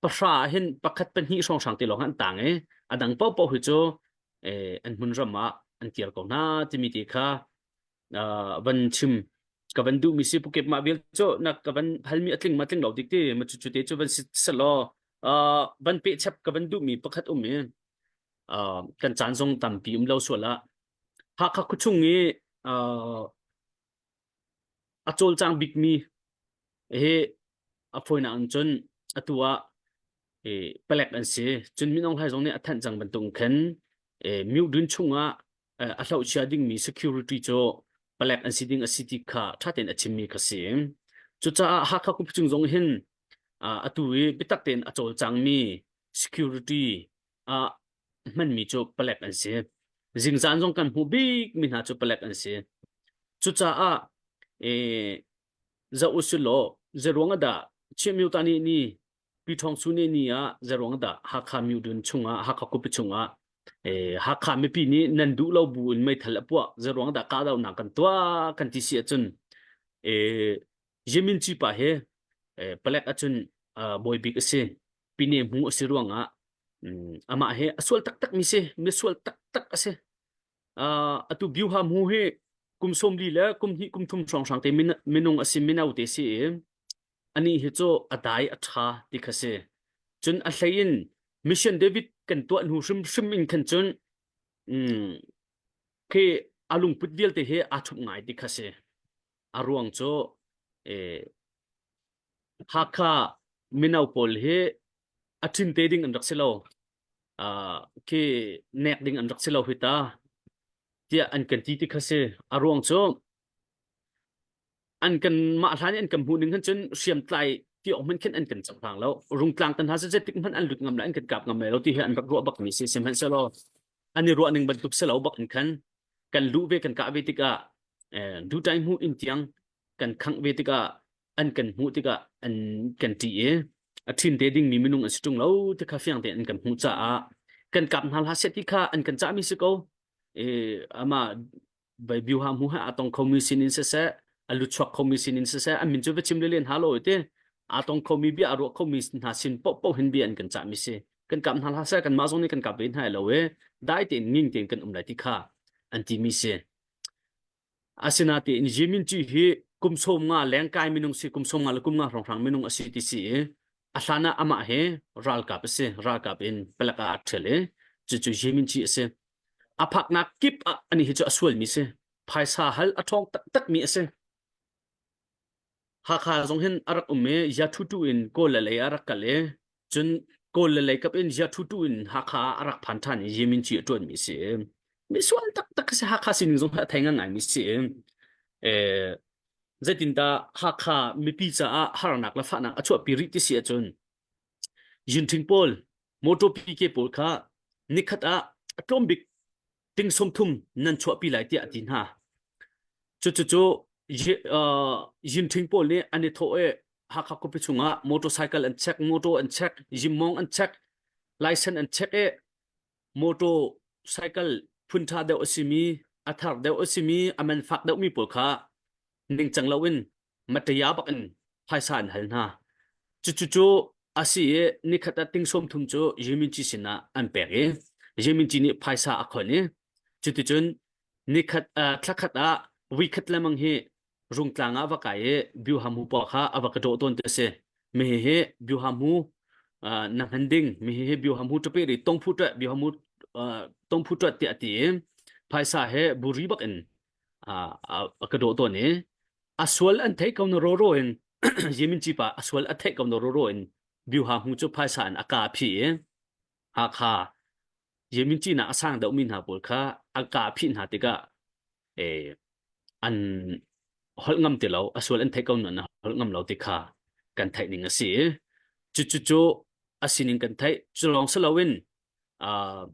pahra ah hin pakhat pahnih hrawnghrang te lawng an tang i a dang paohpaoh hi cu an hmun ram ah an kir ko hna timi te kha van chim ka van duhmi si pukep mah vial cu na ka van halmi a tling ma tling lo dik ti ma cu cu te cu van si selaw van peh chap ka van duhmi pakhat um i kan caan zong tampi um lo sual ah Hakha khuachung i a cawlcang bikmi hi a fawinak in cun atu ah palek an si. Cun Min Aung Hlaing zong nih a thanh cang bantuk khan Myudun chungah a hlohchia dingmi security cu palek an si ding a si ti kha ṭha tein a chimmi kha si. Cucaah Hakha khuapi chung zong hin atu i biatak tein a cawlcangmi security ah hmanmi cu palek an si. Zingzan zong kan hmuh bikmi hna cu palek an si. Cucaah eh, zoh usilaw zeruang ah dah Chin Myo Ta nih ni Pi Thawng Su nih ni ah zeruang dah Hakha Myudun chungah Hakha khuapi chungah eh, Hakha mipi nih nan duh lo bu in meithal a puah zeruang dah kahdohnak kan tuah kan ti si ahcun eh, Yemin Ci pa he eh, palek ahcun uh, bawi bik a si. Pine hmu a si ruangah amah hi a sual taktak mi si mi sual taktak a si uh, atu biuha mu hi kum sawmli le kum hnih kum thum hrawnghrang te minung a si mino te si i ani hi cu a dai a tha ti kha si cun a hlei in mission david kan tuah hnu hrimhrim in khan cun um, khi a lungput vialte hi aa ṭhup ngai ti kha si a ruang cu eh, Hakha mino pawl hi a ṭhin te ding an rak si lo. Uh, khi nek ding an rak si lo hi ta tiah an kan ti ti kha si. A ruang cu an kan mah hlan i an kan hmuh ning han cun hriamtlai ti awk hmanh khin an kan cohlang lo. Rungtlang tan hna zeitik hmanh an lut ngam le an kan kap ngam lai lo ti hi an rak ruah bak mi si. Sihmanhsehlaw an i ruah ning bantuk si lo bak in khan kan luh ve kan kah ve tikah eh, dutai hmu in tiang kan khangh ve tikah an kan hmuh tikah an kan ṭih i a ṭhin te dingmi minung an si ṭung lo ti kha fiang tein an kan hmuh caah kan kap hna hlah seh ti kha an kan cahmi si ko i amah bai biuha hmu ha aa tong khomi sinin siseh a luchuak khomi sinin siseh an min cu va chim len ha lo ti aa tong khomi bia a ruah khomi hna sin paohpaoh hin bia an kan cahmi si kan kap hna hlah seh kanmah zong nih kan kap ve hna lo i dai tein nging tein kan um lai ti kha an timi si Asinain Yimin Ci hi kum 50 lengkai minung si kum 50 le kum nga hrawnghrang minung a si ti si i a hlan ah amah hi ralkap a si ralkap in palek ah a ṭhial i cucu Yimin Ci a si a phaknak kip ah ani hi cu a sualmi si phaisa hal a ṭhawng taktakmi a si Hakha zong hin a rak um i Yathutu in Kawl le lei a rak kal i cun Kawl le lei kap in Yathutu in Hakha ah a rak phan ṭhan i Yemin ci a ṭuanmi a si. Mi sual taktak a si Hakha sining zong hi a thei ngaingaimi si. Eh, zeitindah Hakha mipi caah harnak le fahnak a chuahpi rih ti si ahcun Yinṭhing pawl motor PK pawl kha nikhat ah a tlawm bik ting 30 nan chuahpi lai tiah a ti hna. Cucucu Yinṭhing pawl nih an i thawh i Hakha khuapi chungah motorcycle an check, motor an check, yimmong an check, license an check i motor cycle phun ṭha deuh a simi, a thar deuh a simi, a man fak deuhmi pawl kha ningcang loin mataya bak in phaisa an hal hna. Cucucu a si i nikhat ah ting 30 cu Yeminci sinah an pek i Yeminci nih phaisa a khon i cuticun nikhat uh, thlakhat ah vuikhat lemang hi rungtlang ah va kai i biuhamu pa kha a va ka dawh tawn ti a si. Mi hi biuhamu uh, na hman ding mi hi biuhamu ṭape ri tongphu ṭuat biuhamu uh, tongphu ṭuat tiah a ti i phaisa he buri bak in uh, a ka dawh tawn i a sual an theih ko na roro in Yemin ci pa a sual a theih ko na roro in biuha hmu cu phaisa in a ka phi i Hakha Yemin ci na a sang deuh mi hna pawl kha a ka phi hna tikah eh an holh ngam ti lo a sual an theih ko na holh ngam lo ti kha kan theih ning a si cu cu cu a sining kan theih cu lawng si loin. Uh,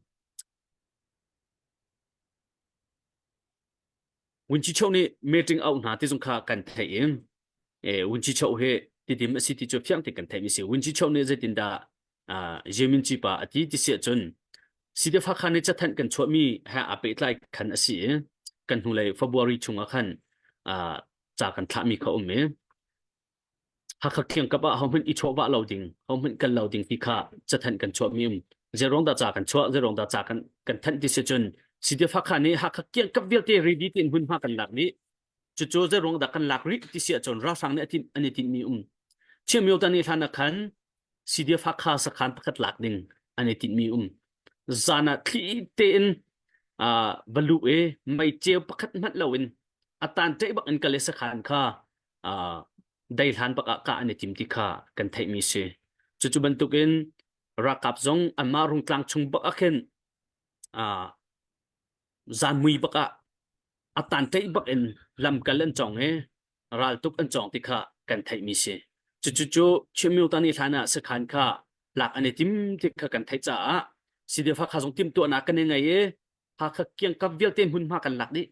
Wunci Cho nih meeting auh hna ti zong kha kan theih i eh, Wunci Cho hi tidim a si ti cu fiang te kan theih mi si. Wunci Cho nih zeitindah uh, Yemin Ci pa a ti ti si ahcun CDF Hakha nih cathanh kan chuahmi he aa pehtlai khan a si i kan hnulei February chungah khan uh, ca kan thlahmi kha um i Hakha kiangkap ah hohmanh i chawhvah lo ding, hohmanh kal lo ding ti kha cathanh kan chuahmi um. Zeiruang dah ca kan chuah, zeiruang dah ca kan kan thanh ti si cun CDF Hakha nih Hakha kiangkap vialte ready tein hmunhma kan lak dih. Cucu zeiruang dah kan lak rih ti si ahcun ralhrang nih a tinh an i tinhmi um. Chiamio tan i hlan ah khan CDF Hakha sakhan pakhat lak ding an i tinhmi um. Zan ah thli tein uh, va luh i mei ceu pakhat hmanh loin a tan ṭeh bak in kal i sakhan kha uh, daihlan bak ah kah an i tim ti kha kan theihmi si. Cucu bantukin ralkap zong anmah rungtlang chung bak ah khin uh, zanmui bak ah a tan ṭeih bak in lamkal an cong i raltuk an cawng ti kha kan theihmi si. Cucu cu Chimyu tan i hlan ah sakhan kha lak an i tim ti kha kan theih caah CDF Hakha zong timhtuahnak kan i ngei i Hakha kiangkap vialte hmunhma kan lak dih.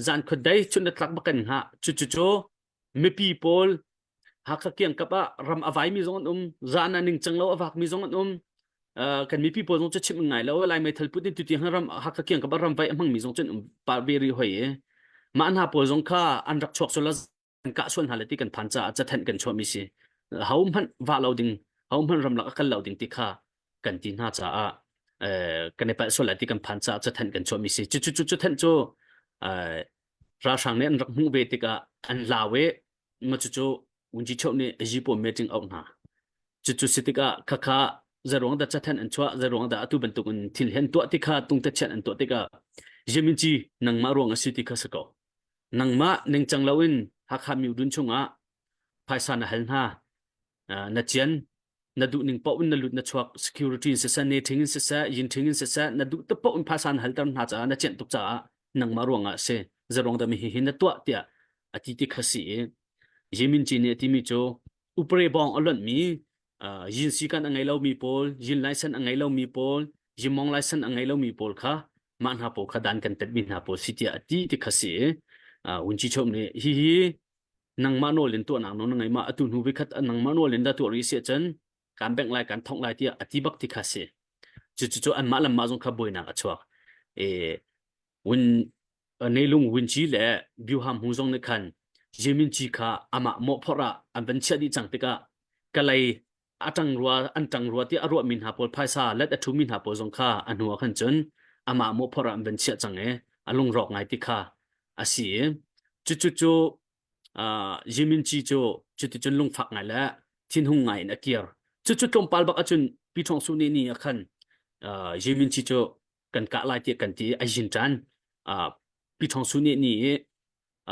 Zan khuadei chun le tlak bak kan hngah. Cucu cu mipi pawl Hakha kiangkap ah ram a vaimi zong an um, zan ah ningcang lo a vakmi zong an um. Uh, kan mipi pawl zong cu chim ngai lo lai meithal put in tuti ram Hakha kiangkap ah ram vai a hmangmi zong cun um pa ve ri hoi i mah hna pawl zong kha an rak chuak sual an kah sual hna le ti kan phan caah cathanh kan chuahmi si ho hmanh vah lo ding ho hmanh ramlak a kal lo ding ti kha kan ti hna caah kan i palh sual lai ti kan phan caah cathanh kan chuahmi si cu cu cu cathanh cu ralhrang nih an rak hmuh ve tikah an lau i ma cucu Wunji Chok nih Azipo meeting auh hna cucu si tikah khakha zeruang dah cathanh an chuah zeruang dah atu bantuk in thil hen tuah ti kha tung te chiat an tuah tikah Yeminci nangmah ruang a si ti kha si ko nangmah ningcang loin Hakha miudun chungah phaisa na hal hna na cian na duh ning paoh in na lut na chuak security in siseh ne thing in siseh yin thing in siseh na duh te paoh in phaisa na halter hna caah na cianh tuk caah nangmah ruangah a si zeruang dah mi hi hi na tuah tiah a ti ti kha si i Yimin Ci nih a timi cu upre bawng a lonh mi yin sikan a ngei lomi pawl yin license a ngei lomi pawl yimong license a ngei lomi pawl kha mah hna pawl kha dan kan tet mi hna pawl si tiah a ti ti kha si i Wunci Chom nih hihi nangmah nawl in tuahnak nawl na ngei ma atu hnu vikhat nangmah nawl in dah tuah rih si ahcun kan bengh lai kan thongh lai tiah a ti bak ti kha si cu cu cu anmah lamah zong kha buainak a chuak e win nelung winci le biuham hu zong nih khan Jimin chi kha amah mawhphorh ah an van chiah dih cang tikah kalay a ṭang rua an ṭang rua tiah a ruahmi hna pawl phaisa let a ṭhumi hna pawl zong kha a hnu ah khan cun amah mawhphorh ah an van chiah cang i a lungrawk ngai ti kha a si i cucu cu uh, Yimin Chi cu cuticun lungfak ngai le thinhung ngai in a kir cucu tlawmpal bak ahcun Pi Ṭhawng Su nih ni ah khan uh, Yimin Chi cu kan kah lai tiah kan ti a yin ṭan uh, Pi Ṭhawng Su nih ni i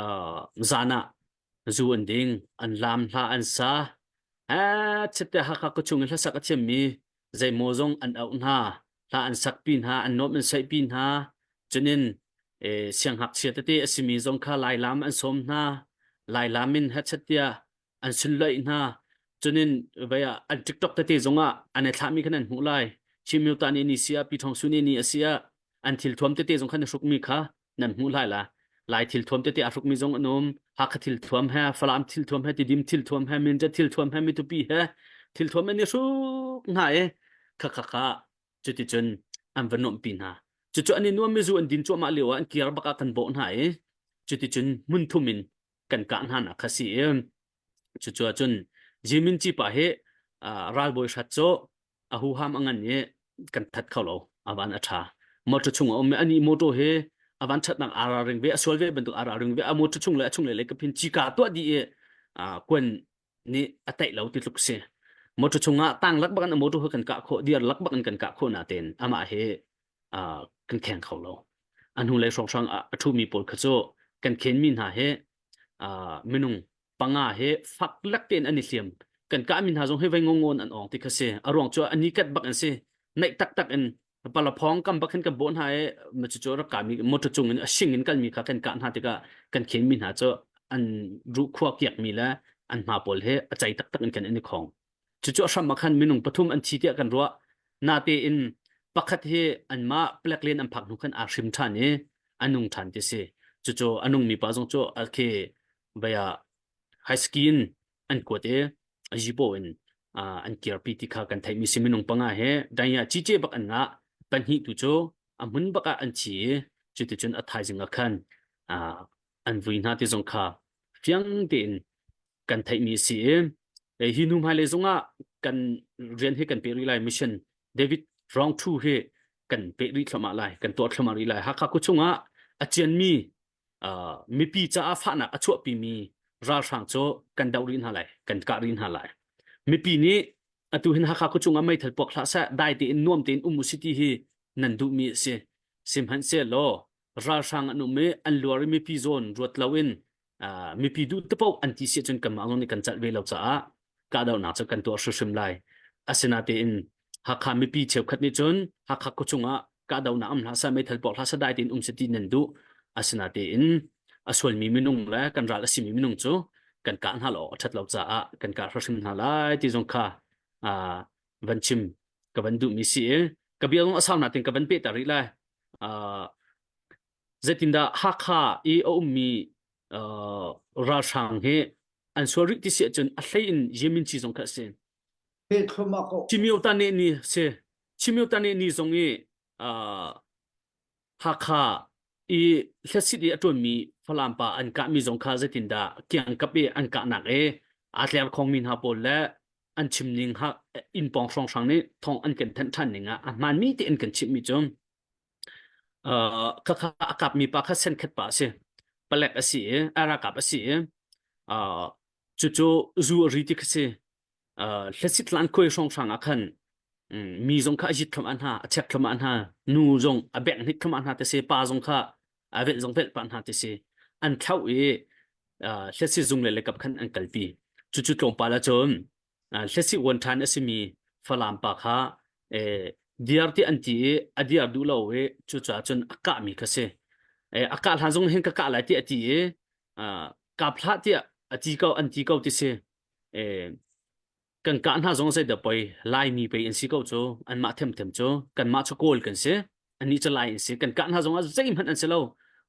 uh, zan ah zu an ding an lam hla an sa eh chitte Hakha khuachung in hlasak a thiammi zeimaw zong an auh hna hla an sakpi hna an nuam an saihpi hna cunin eh, sianghngakchia tete a simi zong kha lailam an sawm hna lailam in hechet tiah an sunloih hna cunin vei ah an TikTok tete zongah an i thlahmi khan an hmuh lai Chin ta ni ni sia Pi Thong Su ni ni a sia an thil thuam tete zong khan a hrukmi kha nan hmuh lai la lai thil thuam tete a hrukmi zong an um Hakha thil thuam he Falam thil thuam he Tidim thil thuam he Mindat thil thuam he Mitupi he thil thuam an i hruk hna i kha kha kha cuticun an va nuamhpi hna cucu an i nuam mi zu an din cuahmah lio ah an kir bak ah kan bawh hna i cuticun hmun thum in kan kah hna nak kha si i cucu ahcun Jimin ci pa hi ralbawi hrat cu a huham a ngan i kan that kho lo a van a tha motor chung a um i ani motor hi a van thatnak ara ring ve a sual ve bantuk ara ring ve a motor chung le a chung le le ka phin chika tuah di i kuan nih a taih lo ti tluk si motor chungah tang lak bak in a motor hi kan kah khawh dir lak bak in kan kah khawh na ten amah hi kan kheng kho lo a hnu lei hrawnghrang a ṭhumi pawl kha cu kan khenmi hna hi minung panga he fak lak tein an i hliam kan kahmi hna zong hi vei ngongon an ong ti kha si a ruang cu ani kat bak an si naih taktak in palaphong kam bak hin kan bawh hna i ma cu rak kami motor cung in a sing in kalmi kha kan kah hna tikah kan khenmi hna cu an ruh khua kiakmi le an hma pawl he a cai taktak in kan in i khong cucu a hram ah khan minung pathum an thi tiah kan ruah natein. Pakhat hi anmah palek len an phak hnu khan aa hrim ṭhan i a nung ṭhan ti si. Cucu a nungmi pa zong cu khi vei ah high ski in an kuat i zipo in an kirpi ti kha kan theihmi si minung panga he danya cice bak an ngah pahnih tu cu a hmun bak ah an thi i cuticun a thaizing ah khan an vui hna ti zong kha fiang tein kan theihmi si i hi hnu hmailei zongah kan rian hi kan peh rih lai mission David round 2 hi kan peh rih thluahmah lai kan tuah thluahmah rih lai Hakha khua chungah a cianmi mipi caah fahnak a chuahpimi ralhrang cu kan doh rih hna lai kan kah rih hna lai mipi nih atu hin Hakha khua chungah meithal puak hlah seh dai tein nuam tein um u si ti hi nan duhmi a si sihmanhsehlaw ralhrang an um i an luar i mipi zawn ruat loin mipi duh te paoh an ti si ahcun kanmah zong nih kan calh ve lo caah kahdohnak cu kan tuah hrimhrim lai. Asinain Hakha mipi cheukhat nih cun Hakha khuachung ah kahdohnak um hlah seh meithal puak hlah seh dai tein um seh ti nan duh. Asinain a sualmi minung le kan ral a simi minung cu kan kah hna lo a ṭhat lo caah kan kah hrimhrim hna lai ti zong kha van chim ka van duhmi si i ka bia zong a sau natin ka van peh ta rih lai. Zeitindah Hakha i a ummi uh, ralhrang hi an sual rih ti si ahcun a hlei in Yemen ci zong kha a si. Chimio ta ne ni si. Chimio ta ne ni zong i uh, Hakha i hlasit i a ṭuanmi Falam pa an kahmi zong kha zeitindah kiangkap i an kahnak i aa tler khongmi hna pawl le an chim ning ha inn pawng hrawnghrang nih thawng an kan thanh ṭhan ning ah a hmaanmi tein kan chimhmi cu Uh, khakha a kapmi pa kha senkhat pa a si. Palek a si i, a ralkap a si i, uh, cucu zu a ri ti kha si. Uh, hlasit lan khuai hrawnghrang ah khan mm, mi zong kha a zit thluahmah hna, a chek thluahmah hna, nu zong a bengh hnik thluahmah hna ti si, pa zong kha a velh zong velh pah hna ti si. An thlauh i uh, hlasit zung le lekap khan an kalpi. Cucu tlawmpal ahcun hlasi uan ṭhan a simi Falam pa kha diar ti an ti i a diar duh lo i cucaah cun a kahmi kha si. A kah hlan zong hin ka kah lai ti a ti i kap hlah tiah a ti ko an ti ko ti si. Kan kah hna zong zei dah poi Laimi pei an si ko cu anmah themthem cu kanmah cu Kawl kan si annih cu Lai an si kan kah hna zong ah zeihmanh an si lo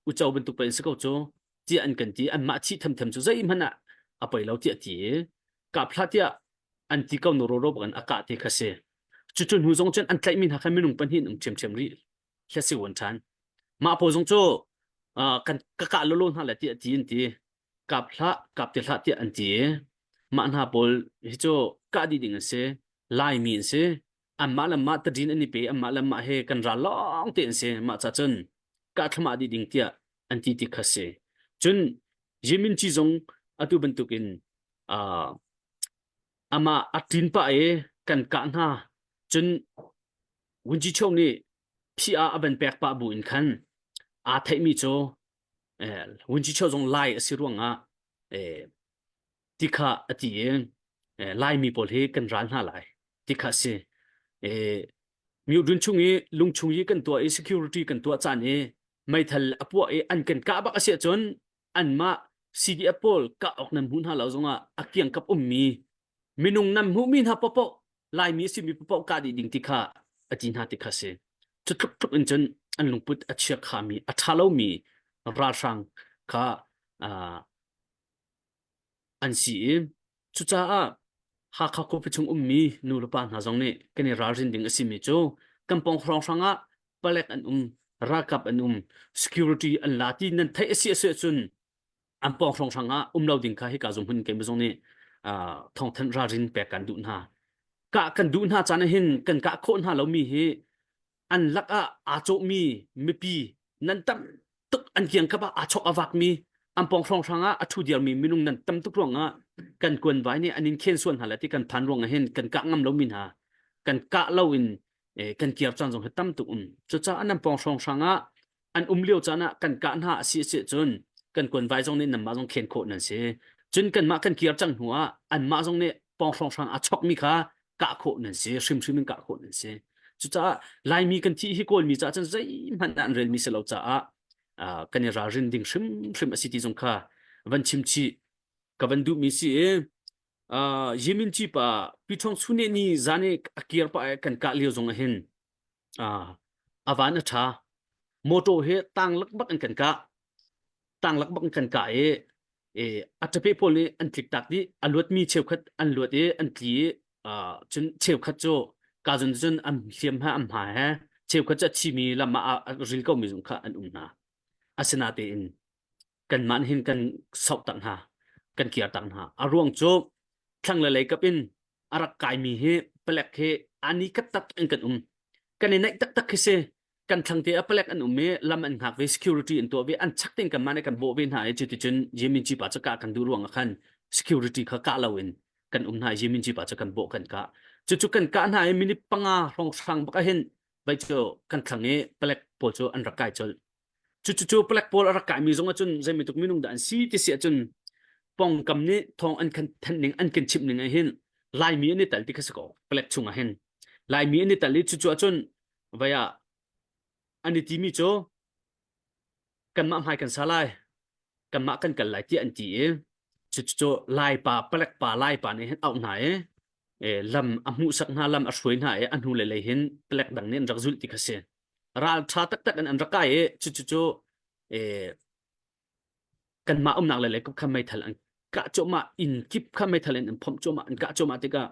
uco bantuk pei an si ko cu tiah an kan ti anmah thih themthem cu zeihmanh ah a poi lo tiah ti i kap hlah tiah an ti ko nu roro bak in a kah ti kha si cucu hnu zong cun an tlaihmi hna kha minung pahnih an um ṭhiamṭhiam rih hla si wan ṭhan mah pawl zong cu kan ka kah lolo hna le tiah ti an ti kap hlah kap ti hlah tiah an ti mah hna pawl hi cu kah dih ding an si Laimi an si anmah le mah tadin an i pe anmah le mah he kan ral lawng te an si mah ca cun kah thlamah dih ding tiah an ti ti kha si cun Yimin Ci zong atu bantukin uh, amah a ṭin pah i kan kah hna cun Wunji Chong nih phi ah a van pek pah bu in khan aa theihmi cu eh, Wunji Cho zong Lai a si ruangah eh, ti kha a ti i eh, Laimi pawl hi kan ral hna lai ti kha a si. Eh, Myudun chung i lungchung i kan tuah i security kan tuah caan i meithal a puah i an kan kah bak a si ahcun anmah CDF pawl kah awk nan hmuh hna lo zongah a kiangkap ummi minung nan hmuhmi hna paohpaoh Laimi a simi paohpaoh kah dih ding ti kha a ti hna ti kha si. Cu tluk tluk in cun an lungput a chia khami a ṭha lomi ralhrang kha uh, an si i cucaah Hakha khuapi chung ummi nu le pa hna zong nih kan i ralrin ding a simi cu kan pawng hrawnghrang ah palek an um, ralkap an um, security an la ti nan theih a si a si ahcun an pawng hrawnghrang ah um lo ding kha hika zung hmun keimah zong nih uh, thawngthanh ralrin pek kan duh hna. Kah kan duh hna caan ah hin kan kah khawh hna lomi hi an lak ah aa cawhmi mipi nan tam tuk an kiangkap ah aa chok a vakmi an pawng hrawnghrang ah a ṭhu diarmi minung nan tam tuk ruangah kan kuanvai nih an in khen sual hna le ti kan phan ruangah hin kan kah ngam lomi hna kan kah lo in eh, kan kiar caan zong hi tam tuk um cucaah nan pawng hrawnghrang ah an um lio caan ah kan kah hna a si a si cun kan kuanvai zong nih nanmah zong khen khawh nan si cun kanmah kan kir cang hnu ah anmah zong nih pawng hrawnghrang a chokmi kha kah khawh nan si hrimhrim in kah khawh nan si cucaah Laimi kan thih hi Kawlmi caah cun zeihmanh ah an relmi si lo caah kan i ralrin ding hrimhrim a si ti zong kha van chim chih ka van duhmi si i Yimin Ci pa Pi Thong Sune ni zan i a kir pa kan kah lio zong ah hin. Ah, a van a ṭha. Motor hi tang lak bak in kan kah. Tang lak bak in kan kah i e, a ṭape pawl nih an tlik tak dih. A luatmi cheukhat an luat i an tli i ah, cun cheukhat cu ka zun cun an hliam he an hma he cheukhat cu a thimi lam ah a ril komi zong kha an um hna. Asinatein kanmah hin kan soh tak hna kan kir tak hna a ruang cu thlang le lei kap in a rak kaimi hi palek hi ani kat tak in kan um kan i naih taktak khi si kan thlang te a palek an um i lam an hngak ve security an tuah ve an chak tein kanmah nih kan bawh ve hna i cuticun Yemen ci pa cu kah kan duh ruang ah khan security kha kah lo in kan um hna i Yemen ci pa cu kan bawh kan kah cucu kan kah hna i minute panga hrawng hrang bak ah hin vai cu kan thlang i palek pawl cu an rak kai colh Cucu palek pawl a rak kaimi zong ahcun zeibantuk minung dah an si ti si ahcun pongkam nih thawng an kan thanh ning an kan chimh ning ah hin Laimi an i tel ti kha si ko palek chung ah hin Laimi an i tel i cucu ahcun vai ah an i timi cu kanmah hmai kan sa lai kanmah kan kal lai tiah an ti i cucu Laipa palek pa Laipa nih hin auh hna i lam a hmuhsak hna lam a hruai hna i a hnu le lei hin palek dang nih an rak zulh ti kha si ral ṭha taktak in an rak kai i cucu cu kanmah umnak le le kha meithal an kah cuahmah inn kip kha meithal in an phomh cuahmah an kah cuahmah tikah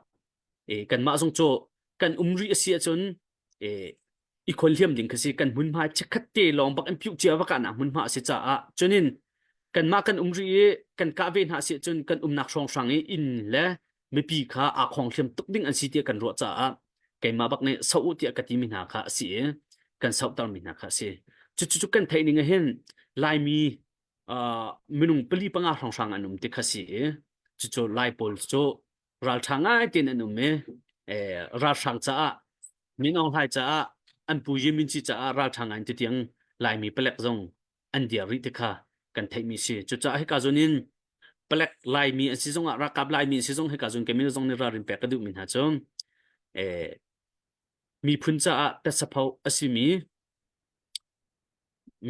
kanmah zong cu kan um rih a si ahcun i khual hliam ding kha si kan hmunhma chikkhat te lawng bak in piuh cia va kahnak hmunhma a si caah cunin kanmah kan um rih i kan kah ve hna si ahcun kan umnak hrawnghrang i inn le mipi kha aa khong hliam tuk ding an si tiah kan ruah caah keimah bak nih so u tiah ka timi hna kha a si i kan sohtermi hna kha a si. Cucu kan theih ning ah hin Laimi uh, minung pali panga hrawnghrang an um ti kha si i cucu Lai pawl cu ralṭha ngai tein an um i eh, ralhrang caah Min Aung Hlaing caah an pu Yi Min Ci caah ralṭha ngai in tutiang Laimi palek zong an dir rih ti kha kan theihmi si. Cucaah hika zawn in palek Laimi an si zongah ralkap Laimi an si zong hika zawn kei zong nih ralrin pek ka duhmi hna cu eh, miphun caah tesapho a simi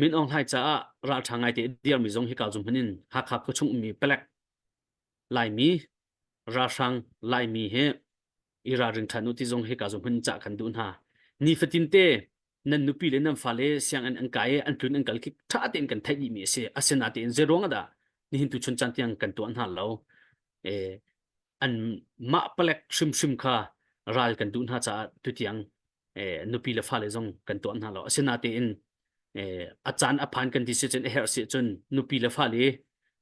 Min Aung Hlaing caah ralṭha ngai te dirmi zong hika zum hman in Hakha khuachung ummi palek Laimi ralhrang Laimi he i ralring ṭhan u ti zong hika zong hun cah kan duh hna. Nifatin te nan nupi le nan fale sianginn an kai i an tlun an kal khi ṭha tein kan theih dihmi a si. Asinain zeiruang ah dah nihin tu chun caan tiang kan tuah hna lo. Eh, an mah palek hrimhrim kha ral kan duh hna caah tutiang eh, nupi le fale zong kan tuah hna lo. Asinain eh, a caan a phan kan ti si cun a herh si cun nupi le fale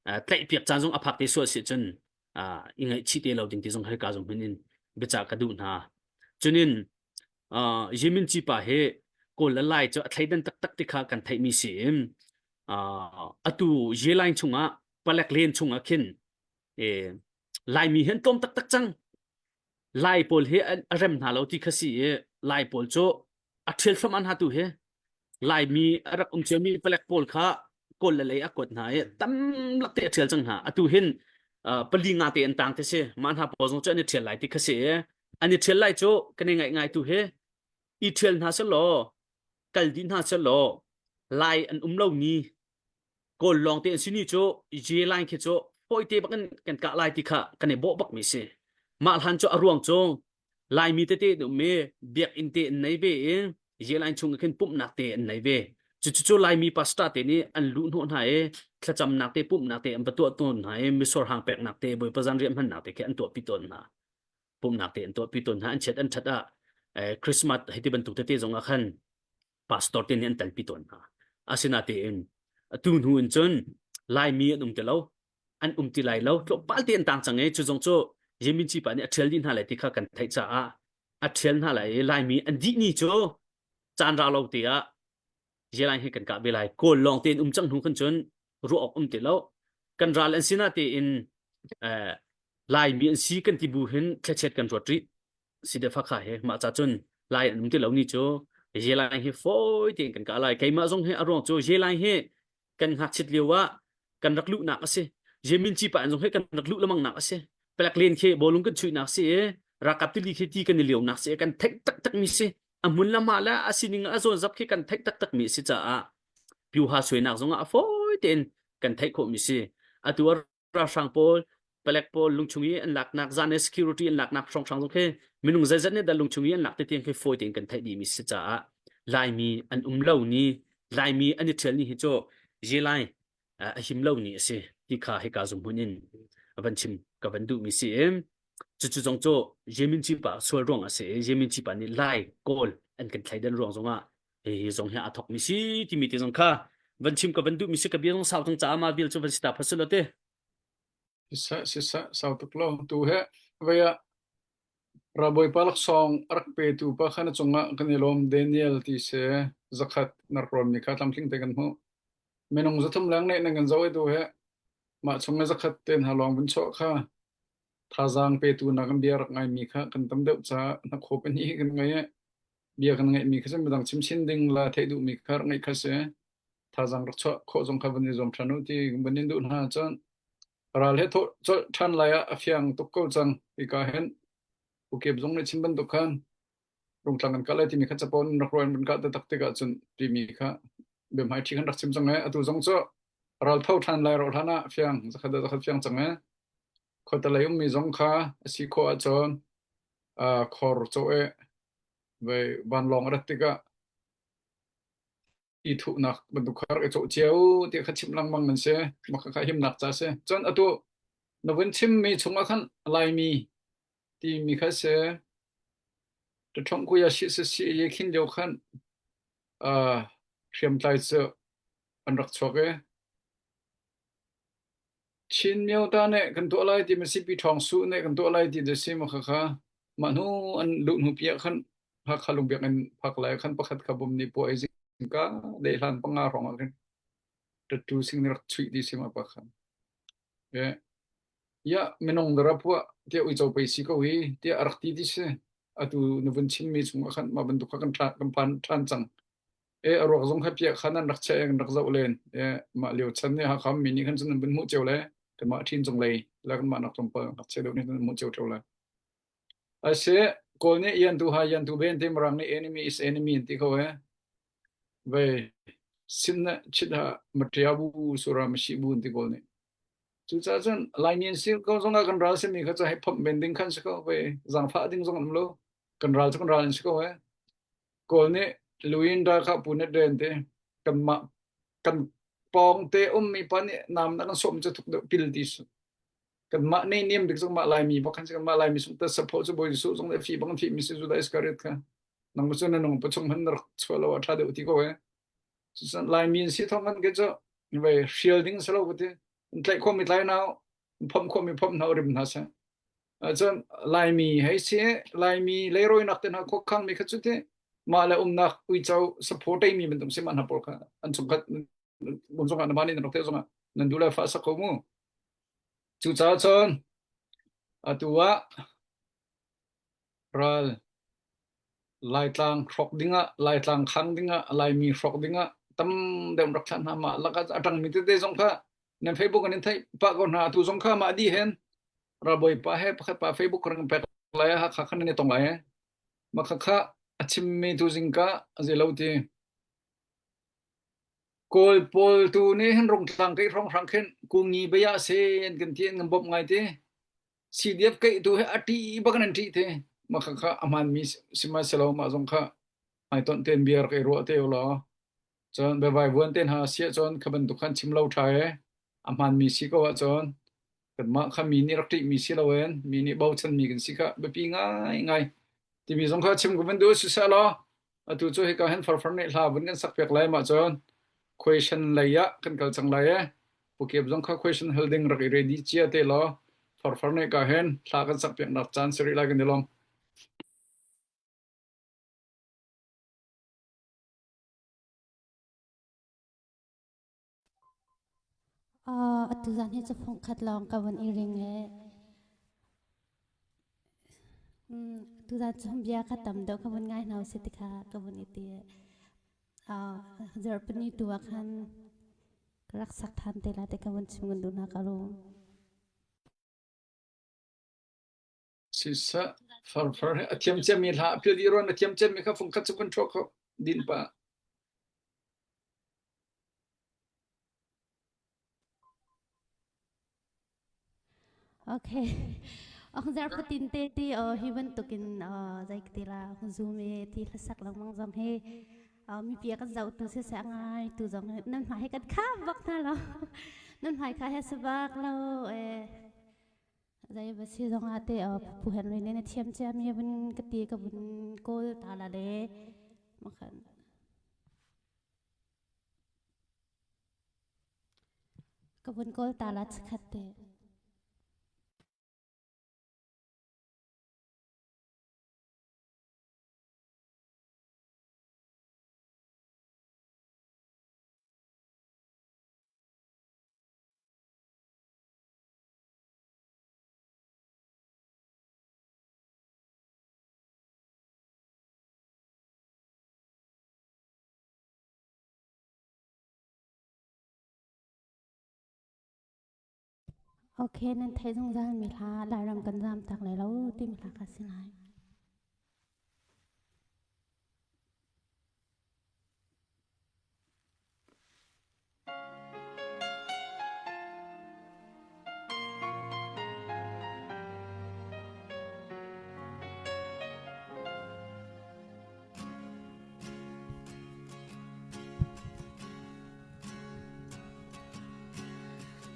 eh, tlaihpiak caan zong a phak te sual si cun uh, i ngaihchih te lo ding ti zong hika zong hmun in biacah ka duh hna. Cunin uh, Yimin Ci pa hi Kawl le Lai cu a thleidan taktak ti kha kan theihmi si in uh, atu Yelain chungah palek len chungah khin eh, Laimi hi an tlawm taktak cang. Lai pawl hi a rem hna lo ti kha si i Lai pawl cu a ṭhial thluahmah hna tu hi Laimi a rak um ciami palek pawl kha Kawl le lei a kuat hna i tam lak te a ṭhial cang hna. Atu hin uh, pali nga te an tang te si. Mah hna pawl zong cu an i ṭhial lai ti kha si i an i ṭhial lai cu kan i ngaih ngai tu hi i ṭhial hna selaw kal dih hna selaw Lai an um lo ni Kawl lawng te an si ni cu J line khi cu fawi te bak in kan kah lai ti kha kan i bawh bak mi si. Mah hlan cu a ruang cu Laimi tete an um i biakinn te an nei ve i J line chung ah khin pumhnak te an nei ve. Cucu cu Laimi pastor te nih an luh hnawh hna i thlacamnak te pumhnak te an va tuah tawn hna i misur hang peknak te Bawipa zanriah hmannak te khi an tuahpi tawn hna. Pumhnak te an tuahpi tawn hna. An chiat an ṭhat ah eh, Christmas hei ti bantuk tete zong ah khan pastor te nih an telpi tawn hna. Asinain atu hnu in cun Laimi an um ti lo, an um ti lai lo, tlawmpal te an tang cang i cu zong cu Yemin ci pa nih a ṭhial dih hna lai ti kha kan theih caah a ṭhial hna lai i Laimi an dih ni cu caan rau lo te ah Yelain hi kan kah ve lai. Kawl lawng tein um cang hnu khan cun ruah awk um ti lo. Kan ral an sinah tein eh, Laimi an si kan ti bu hin thlachiat kan ruat rih. Sidefa kha he mah ca cun lai an um ti lo ni cu Yelain hi fawi tein kan kah lai. Keimah zong hi a ruang cu Yelain hi kan ngakchit lio ah kan rak luhnak a si. Yemin ci pa an zong hi kan rak luh lemang nak a si. Palek len khi bawlung kan chuihnak si i ralkap tili khi ti kan i lionak si i kan theih taktak mi si. A hmun le hma le a sining a zawn zap khi kan theih taktak mi si caah pyuha suainak zong ah a fawi tein kan theih khawh mi si. Atu ralhrang pawl palek pawl lungchung i an laknak zan security an laknak hrawnghrang zong khi minung zeizat nih dah lungchung i an lak te tiang khi fawi tein kan theih dih mi si caah. Laimi an um lo ni Laimi an i ṭhial ni hi cu Yelai a him lo ni a si ti kha hika zung hmun in van chim ka van duhmi si i cucu zong cu Yemin pa sual ruang a si i Yemin pa nih Lai Kawl an kan thleidan ruang zongah hihi zong hi a thokmi si timi te zong kha van chim ka van duhmi si ka bia zong sau cang caah ma bil cu van si ta phasul te. Siseh siseh sau tuk lo tu he vei ah Ralbawipa laksawng a rak petu pa kha na cungah kan i lawm Daniel ti si zakhat na rak rawnmi kha tlamtling te kan hmuh. Minung 300 leng nih nan kan zoh i tu he mah chung i zakhat te hna lawng vun chuah kha thazaang petu na kan bia rak ngaimi kha kan tam deuh caah hnakhaw pahnih kan ngei i bia kan ngeihmi kha cun midang chim chin ding la theih duhmi kha rak ngeih kha si. Thazaang rak chuah khawh zong kha van i zuam ṭhan u ti van in duh hna cun Ral he thawh colh ṭhan lai ah a fiang tuk ko cang. Hika hin ukep zong nih chim bantuk khan rungtlang kan kah lai timi kha capo in rak ruah in kan kah taktak tikah cun timi kha biahmaiṭhi kan rak chim cang ee. Atu zong cu ral tho ṭhan lai rawh hlan ah fiang zakhat zakhat fiang cang ee. Khuate lei ummi zong kha a si khawh ahcun khor cawh e vei vanlawng a rat tikah i thuhnak bantuk kha rak i cawh cio ti kha chimh lengmang nan si. Mah kha himnak ca si. Cun atu na vun chimmi chungah khan Laimi timi kha si. Ṭaṭhawng kuya shi si si i khin lio khan uh, hriamtlai cu an rak chuak i Chin myo ta nih kan tuah lai ti ma sipi ṭhawng su nih kan tuah lai ti da si ma kha kha mah hnu an luh hnu piah khan Hakha lungbiakinn phak lai khan pakhat kha bom nih puah i zingka dehhlan panga hrawng ah khin tattoo sing nih rak chuih ti si ma pa khan. E, ya minung dara puah tiah uico pei si ko hi tiah a rak ti ti si. Atu na vun chimmi chung ah khan mah bantuk kha kan ṭha- kan phan ṭhan cang. E a ruak zong kha piah khan an rak cheh an rak zoh len. E mah lio chan nih Hakha mi nih khan cun an vun hmuh cio le kanmah ṭhin cung lei le kanmah nak tlawmpal rak cheh deuh nih an hmuh cio ṭheo lai. A si, Kawl nih yantu ha yantu ben ti Mirang nih enemy is enemy an ti ko e. Vei sin na chit ha maṭia bu sura mashi bu an ti Kawl nih. Cucaah cun Laimi an si ko zongah kan ral simi kha cu hei phomh men ding khan si ko vei zaangfah ding zong an um lo. Kan ral cu kan ral an si ko e. Kawl nih Luin ral kha pu net ren ti kanmah kan pawng te ummi pa nih nam na kan sawm cu thuk deuh pil ti su. Kanmah nih niam bik zong mah Laimi bak kan si kanmah Laimi sung ta sapho cu Bawi Jesuh zong le fi bang fi mi si Judah Iskariot kha nang cu na nung pachung hman na rak chuah lo a tha deuh ti ko e cucun Laimi in si thong kan ke cu vei hrial ding si lo ti an tlaih khawmi tlai nau phomh khawmi phomh hna rim hna seh cun Laimi hei si Laimi leirawinak te hna khuakhang mi kha cu ti mah le umnak uico sapho teimi bantuk si mah hna pawl kha an chungkhat um zongah na mah nih nan rak theih zongah nan duh le fa sak ko mu Cucaah cun atu ah ral Laitlang hrawk dingah, Laitlang khang dingah, Laimi hrawk dingah tam deuh rak thlah hna mah lakah a ṭangmi tete zong kha nan Facebook an in theih pah ko hna. Atu zong kha mah dih hin ralbawipa he pakhat pa Facebook kan pek lai ah Hakha khan nan i tong lai. Mah khakha a chimmi tu zingka a zei lo ti. Kawl pawl tu nih hin rungtlang keih hrawnghrang khin kungi bia se an kan ti an kan bawmh ngai te. CDF keih tu hi a ṭih bak in an ṭih te. Mah kha kha a hmaanmi sihmanhsehlaw mah zong kha hmaitonh tein bia rak i ruah te ulaw cun biavaivuan te hna siah cun kha bantuk khan chim lo ṭha e. A hmaanmi si ko ahcun kanmah kha mi nih rak ṭihmi si loin mi nih bochanmi kan si kha biapi ngaingai timi zong kha chim ka van duh siseh law atu cu hika hin farfar nih hla vun kan sak piak lai mah cun question lei ah kan kal cang lai e pukep zong kha question hal ding rak i ready cia te law farfar nih ka hin hla kan sak piak nak caan si rih lai kan i lawm. Atu zan hi cafung khat lawng ka vun i ring e. Tuzan cu bia kha tam deuh ka vun ngai hna usih ti kha ka vun i ti. Zarhpini tu ah khan ka rak sak than te lai ti ka vun chim ngan duh hna ka lung. Siseh farfar he a thiam ciami hla a phil dih ruan a thiam ciami kha fungkhat cu kan ṭhuah kho din pah. Okay. Ang zar fatin te ti hi bantukin zei ka ti la zoom e ti hlasak lengmang zong hi. Mipi a kan zohtu siseh ngai tu zong nan hmai he kan kham bak hna lo. Nan hmai kha he si bak lo. Zei va si zong ah te Pu Henry nih na thiam cia mi vun ka ti ka vun kawl ta la le makhan. Ka vun kawl ta la chikhat te. Ok, nan theih zungzal mi hla Lairam kan zam tak lai lo timi hla kha si lai.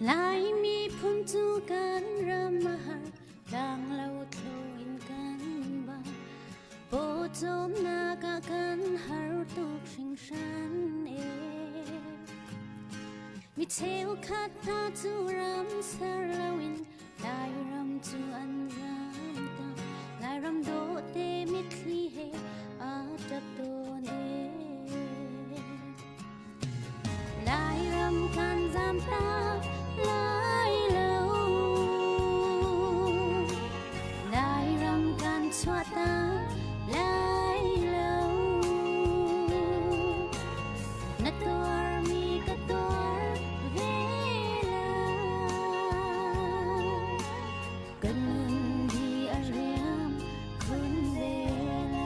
Laimi phun cu kan ram a har, tlanglo thlo in kan ba. Pawcawmnak ah kan har tuk hringhran e. Mi cheukhat hna cu ram ser loin Lairam cu an zam ta. Lairam dawhte mitthli he aa ṭap tawn e. Lairam kan zam tak lai lo. Lairam kan chuah tak lai lo. Na tuarmi ka tuar ve lai. Ka nun hi a riam khun ve lai.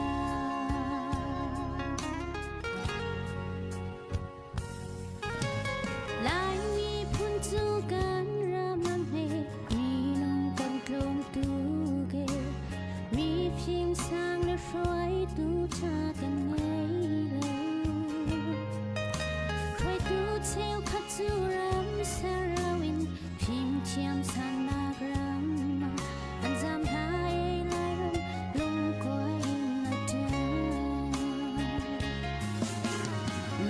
Laimi phun cu kan ram a hme, minung kan tlawm tuk e. Mi fim sang le hruaitu ṭha kan ngei lo. Hruaitu cheukhat cu ram ser loin fimthiam sannak ram ah an zam hna e Lairam lungkuai in a ṭial.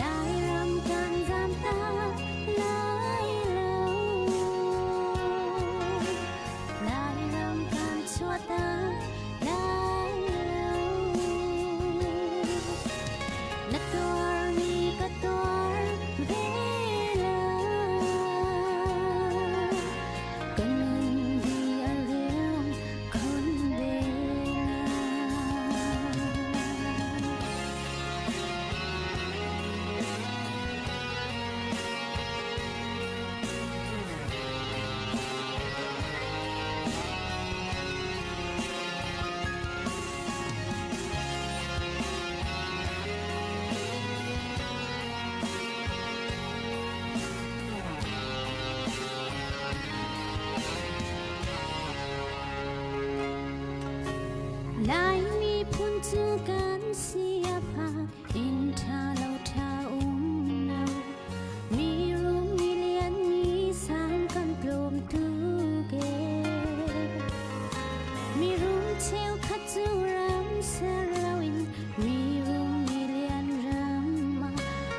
Lairam kan zam tak lai lo. Lairam kan chuah tak lai lo. Na tuarmi ka tuar ve lai. Ka nun hi a riam khun ve lai. Laimi phun cu kan si a phak inn ṭha lo ṭha um lo. Mi rum mi lian mi sang kan tlawm tuk e. Mi rum cheukhat cu ram ser loin mi rum mi lian ram ah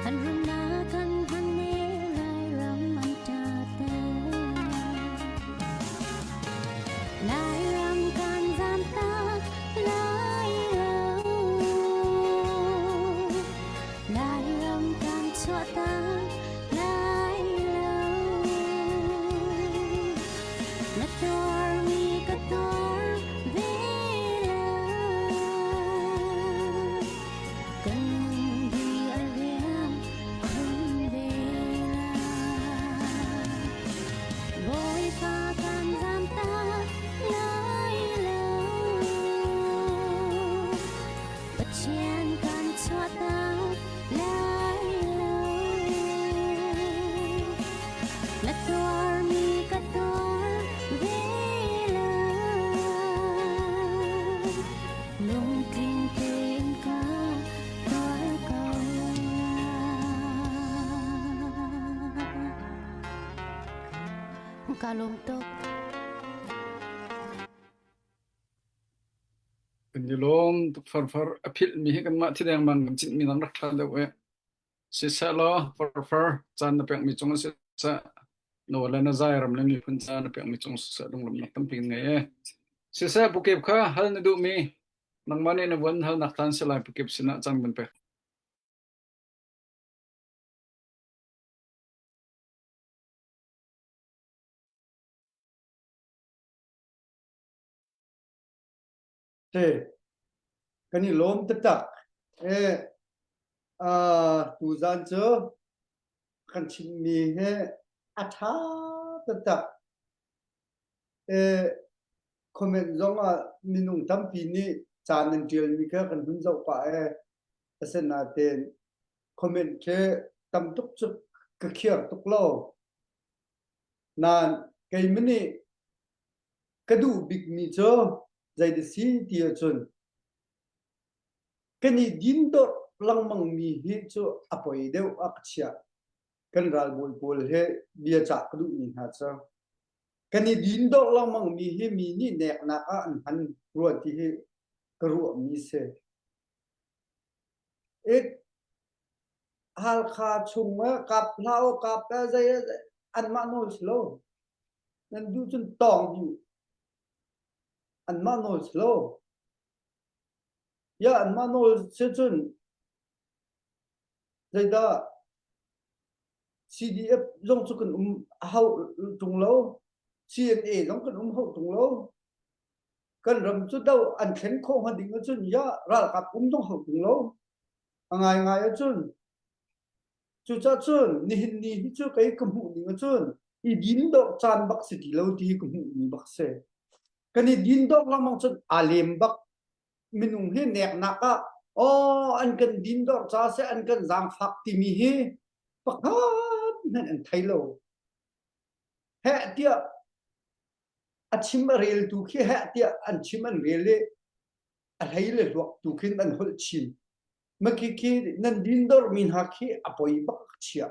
an rumnak an hman ne Lairam an ṭa ter. Lairam kan zam tak lai lo. Ka lawm tuk. Kan i lawm tuk farfar a philh mi hi kanmah thi dengmang kan cinh mi dang rak ṭha deuh eh. Siseh law farfar caan na pek mi cung ah siseh nawl le na zai ram le miphun ca na pek mi cung siseh lunglawmhnak tampi kan ngei eh. Siseh pukip kha hal na duh mi nangmah nih na vuan halnak caan si lai pukip sinah caan kan pek. Te kan i lawm taktak. E uh, tuzan cu kan chimmi he a ṭha taktak. E comment zong ah minung tampi nih ca nan ṭialmi kha kan hun zoh pah e. Asinain comment khi tam tuk cu ka khiar tuk lo. Nain keimah nih ka duh bikmi cu zeidah si ti ahcun kan i dindorh lengmangmi hi cu a poi deuh ah ka chiah. Kan ralbawi pawl he bia cah ka duhmi hna cu kan i dindorh lengmangmi hi mi nih neknak ah an hman rua ti hi ka ruahmi si. It Halkha chung ah kap hlah u kap eh zei anmah nawl si lo. Nan duh cun tawng dih. Anmah nawl si lo. Ya anmah nawl si cun zeidah CDF zong cu kan um hau tung lo. CNA zong kan um hau tung lo. Kan ram cu do an thlen khawh hnga ding ahcun ya ralkap um zong hau tung lo. A ngaingai ahcun cucah cun nihin ni hi cu kei ka hmuh ning ahcun i din dawh caan bak si ti lo ti hi ka hmuh mi bak si. Kan i din dawh lengmang cun aa lem bak minung hi neknak ah aw an kan din dawh ca seh an kan zaangfak timi hi pakhat hmanh an thei lo. Heh tiah a chim a reltu khi heh tiah an chim an rel i a hlei le hluak tu khin an holh chin. Ma khi khi nan dindor mi hna khi a poi bak chia.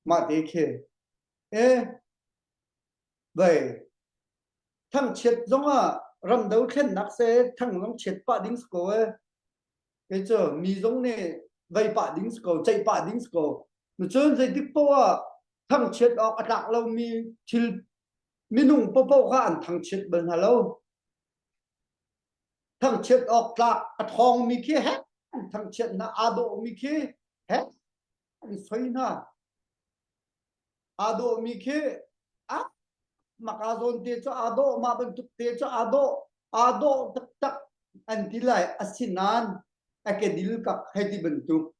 Mah te khi e vai thangchiat zong ah ramdo thlennak se thang zong chiat pah ding si ko e. Kei cu mi zong nih vei pah ding si ko ceih pah ding si ko. Cun zeitik poah ah thangchiat awk a tlak lomi thil minung paohpaoh kha an thangchiat bal hna lo. Thangchiat awk tlak a ṭhawngmi khi heh an thangchiat hna, aa dawhmi khi heh an soi hna. Aa dawhmi khi ah maka zawn te cu aa dawh, mah bantuk te cu aa dawh, aa dawh taktak an ti lai. Asinain a kedil kak hei ti bantuk,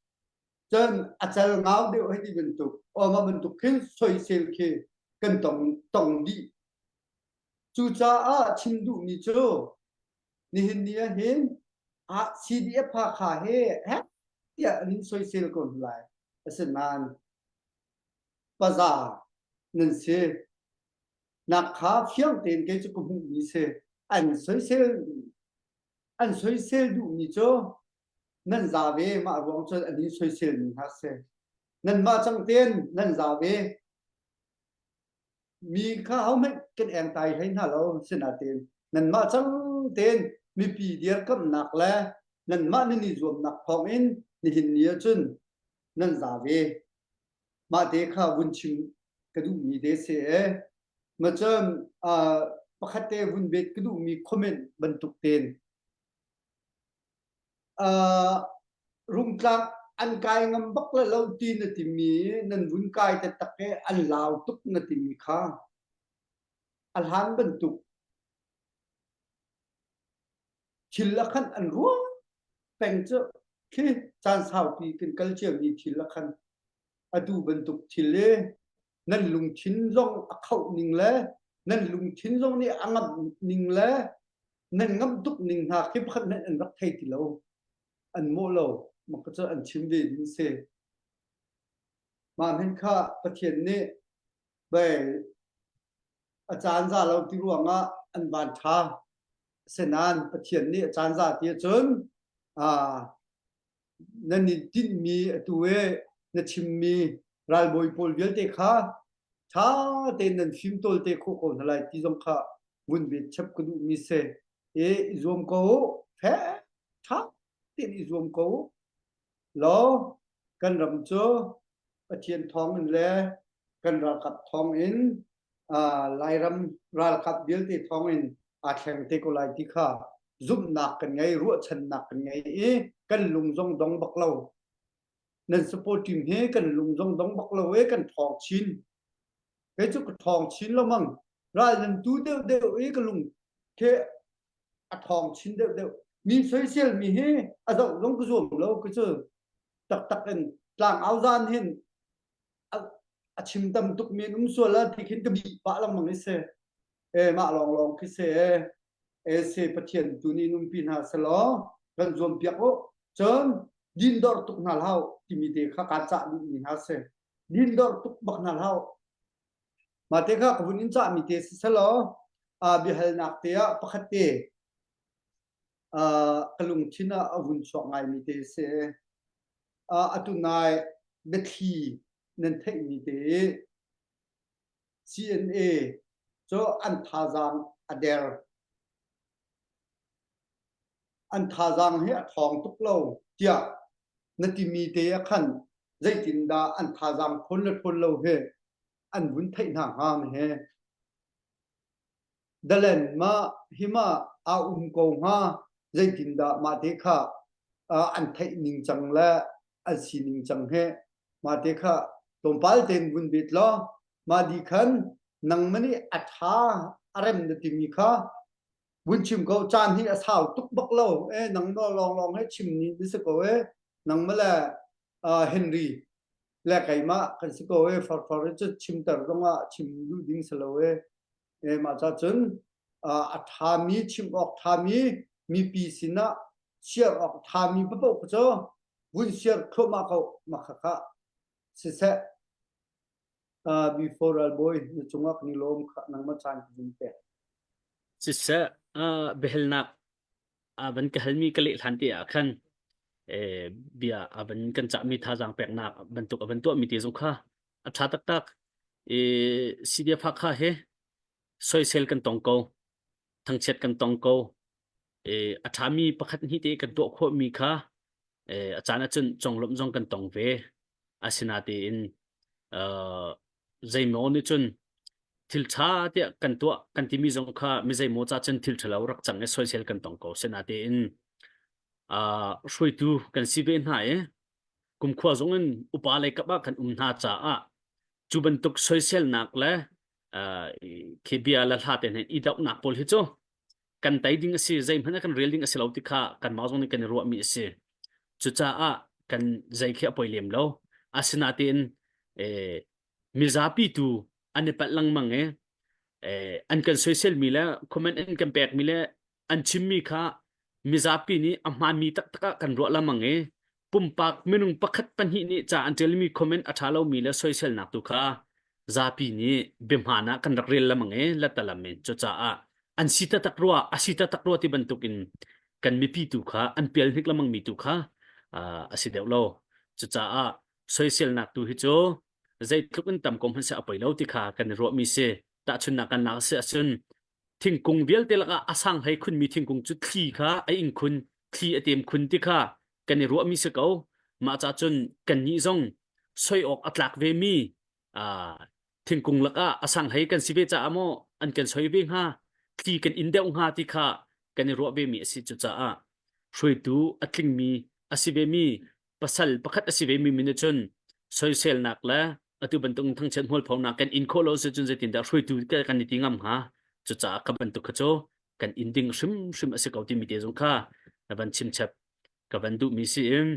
cun a cal ngau deuh hei ti bantuk, aw mah bantuk khin soisel khi kan tong tong dih. Cucaah chim duhmi cu nihin ni ah hin CDF Hakha he heh tiah an in soisel ko hna lai. Asinain paza nan si nak kha fiang tein kei cu ka hmuhmi si. An soisel an soisel duhmi cu nan za ve mah ruang cun an in soisel mi hna si. Nanmah cang tein nan za ve. Mi kha hohmanh kan engtai hlei hna lo sinain nanmah cang tein mipi dirkamhnak le nanmah nan i zuamnak thawngin nihin ni ahcun nan za ve. Mah te kha vun chim ka duhmi te si ee. Macun pakhat te vun bet ka duhmi comment bantuk tein uh, rungtlang an kai ngam bak le lo ti na timi nan vun kai taktak i an lau tuk na timi kha a hlan bantuk thil a khan an ruah peng cu khi caan saupi kan kal ciami thil a khan atu bantuk thil i nan lungthin zong a khoh ning le nan lungthin zong nih a ngamh ning le nan ngamh tuk ning hna khi pakhat hmanh an rak thei ti lo an mawh lo mak cu an chim ve ding si mah hmenh kha Pathian nih bei a caan za lo ti ruangah an van ṭha senan Pathian nih a caan za ti ahcun nan i tinhmi atu i na chimmi ralbawi pawl vialte kha Ṭha tein nan fimtawl te khawh ko hna lai ti zong kha vun bet chap ka duhmi si. E i zuam ko u. Fe ṭha tein i zuam ko u. Law kan ram cu Pathian thawng in le kan ralkap thawng in Lairam ralkap vialte thawng in aa thleng te ko lai ti kha zumhnak kan ngei, ruahchannak kan ngei i kan lung zong dong bak lo. Nan support team hi kan lung zong dong bak lo e kan ṭhawng chin. Kei cu ka ṭhawng chin lo mang. Ral nan tu deuh deuh i ka lung khi a ṭhawng chin deuh deuh. Mi soisel mi hi a zoh zong ka zuam lo ka cu taktak in tlang au zan hin a chim tam tuk mi an um sual ah ti khin ka bih pah lengmang i si. E mah lawnglawng khi si e. E se Pathian tu nih numpi hna selaw kan zuam piak u. Cun dindor tuk hna hlah timi te kha kaa cah duhmi hna si. Dindor tuk bak hna hlah. Mah te kha ka vun in cahmi te si selaw biahalnak te ah pakhat te ka lungthin ah a vun chuak ngaimi te si. Atu nai biathli nan theihmi te CNA cu an thazaang a der. An thazaang hi a ṭhawng tuk lo tiah na timi te ah khan zeitindah an thazaang ṭhawn le ṭhawn lo hi an vun theih hna hnga ma he? Dalen mah hi mah aa um ko hnga zeitindah mah te kha an theih ning cang le an sining cang he mah te kha tlawmpal tein vun bet law mah di khan nangmah nih a ṭha a rem na timi kha vun chim ko caan hi a sau tuk bak lo e nangmah lawnglawng he chim ni na si ko e nangmah le Henry le keimah kan si ko e farfar cu chimter zongah chim duh ding si lo e e mah ca cun a ṭhami chim awk ṭhami mipi sinah share awk ṭhami paoh cu vun share thluahmah ko mah khakha siseh before ralbawi na cungah kan i lawm kha nangmah caan ka vun pek. Siseh biahalnak a van ka halmi ka leh hlan te ah khan bia a van kan cahmi thazaang peknak bantuk a van tuahmi te zong kha a ṭha taktak. I CDF Hakha he soisel kan tong ko, thangchiat kan tong ko. A ṭhami pakhat hnih te kan tuah khawhmi kha a caan ahcun conglawmh zong kan tong ve. Asinain zeimaw nih cun thil ṭha tiah kan tuah kan timi zong kha mi zeimaw ca cun thil ṭhalo rak cang i soisel kan tong ko. Sinain hruaitu kan si ve hna i kumkhua zong in upa lei kap ah kan um hna caah cu bantuk soiselnak le khi bia le hla te hna i dohnak pawl hi cu kan tei ding a si zeihmanh ah kan rel ding a si lo ti kha kanmah zong nih kan i ruahmi a si cucaah kan zei khi a poi lem lo asinain eh, mizapi tu an i palh lengmang i eh, an kan soiselmi le comment an kan pekmi le an chimmi kha mizapi nih a hmaanmi taktak ah kan ruah lengmang i pumpak minung pakhat pahnih nih ca an ṭialmi comment a ṭha lomi le soiselnak tu kha zapi nih biahmaan ah kan rak rel lengmang i letalam in cucaah an si taktak rua a si taktak rua ti bantukin kan mipi tu kha an pial hnik lengmang mi tu kha a si deuh lo cucaah soiselnak tu hi cu zeitluk in tam ko hmanh seh a poi lo ti kha kan i ruahmi si tahchunnak kan lak si ahcun thingkung vialte lakah a sang hlei khunmi thingkung cu thli kha a ing khun thli a tem khun ti kha kan i ruahmi si ko mah ca cun kannih zong soi awk a tlak ve mi thingkung lakah a sang hlei kan si ve caah maw an kan soi ve hnga thli kan in deuh hnga ti kha kan i ruah ve mi a si cucaah hruaitu a tlingmi a si ve mi pasal pakhat a si ve mi min cun soiselnak le atu bantuk thangchiat hmualphonak kan in khawh lo si cun zeitindah hruaitu kan i ti ngam hnga cucaah ka bantuk kha cu kan in ding hrimhrim a si ko timi te zong kha na van chimchep ka van duhmi si in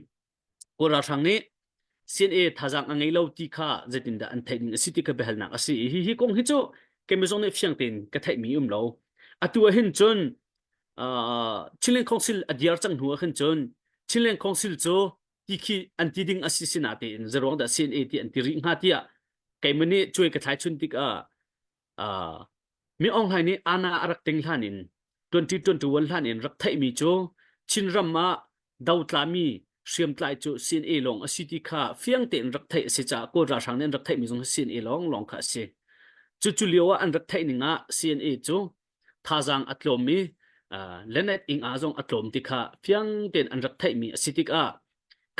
Kawl ralhrang nih CNA thazaang a ngei lo ti kha zeitindah an theih ding a si ti kha biahalnak a si i hi hi kong hi cu keimah zong nih fiang tein ka theihmi um lo atu ah hin cun uh, Chinland Council a diar cang hnu ah khin cun Chinland Council cu ti khi an ti ding a si sina tein zeruang dah CNA ti an ti rih hnga tiah keimah nih cuai ka thlai chun tikah uh, Mi Aung Hlaing nih ana a rak ting hlan in 2021 hlan in rak theihmi cu Chinram ah dotlami hriamtlai cu CNA lawng a si ti kha fiang tein rak theih a si caah Kawl ralhrang nih an rak theihmi zong hi CNA lawng lawng kha a si. Cu cu lio ah an rak theih ning ah CNA cu thazaang a tlawm i Leonard Ing ah zong a tlawm ti kha fiang tein an rak theihmi a si tikah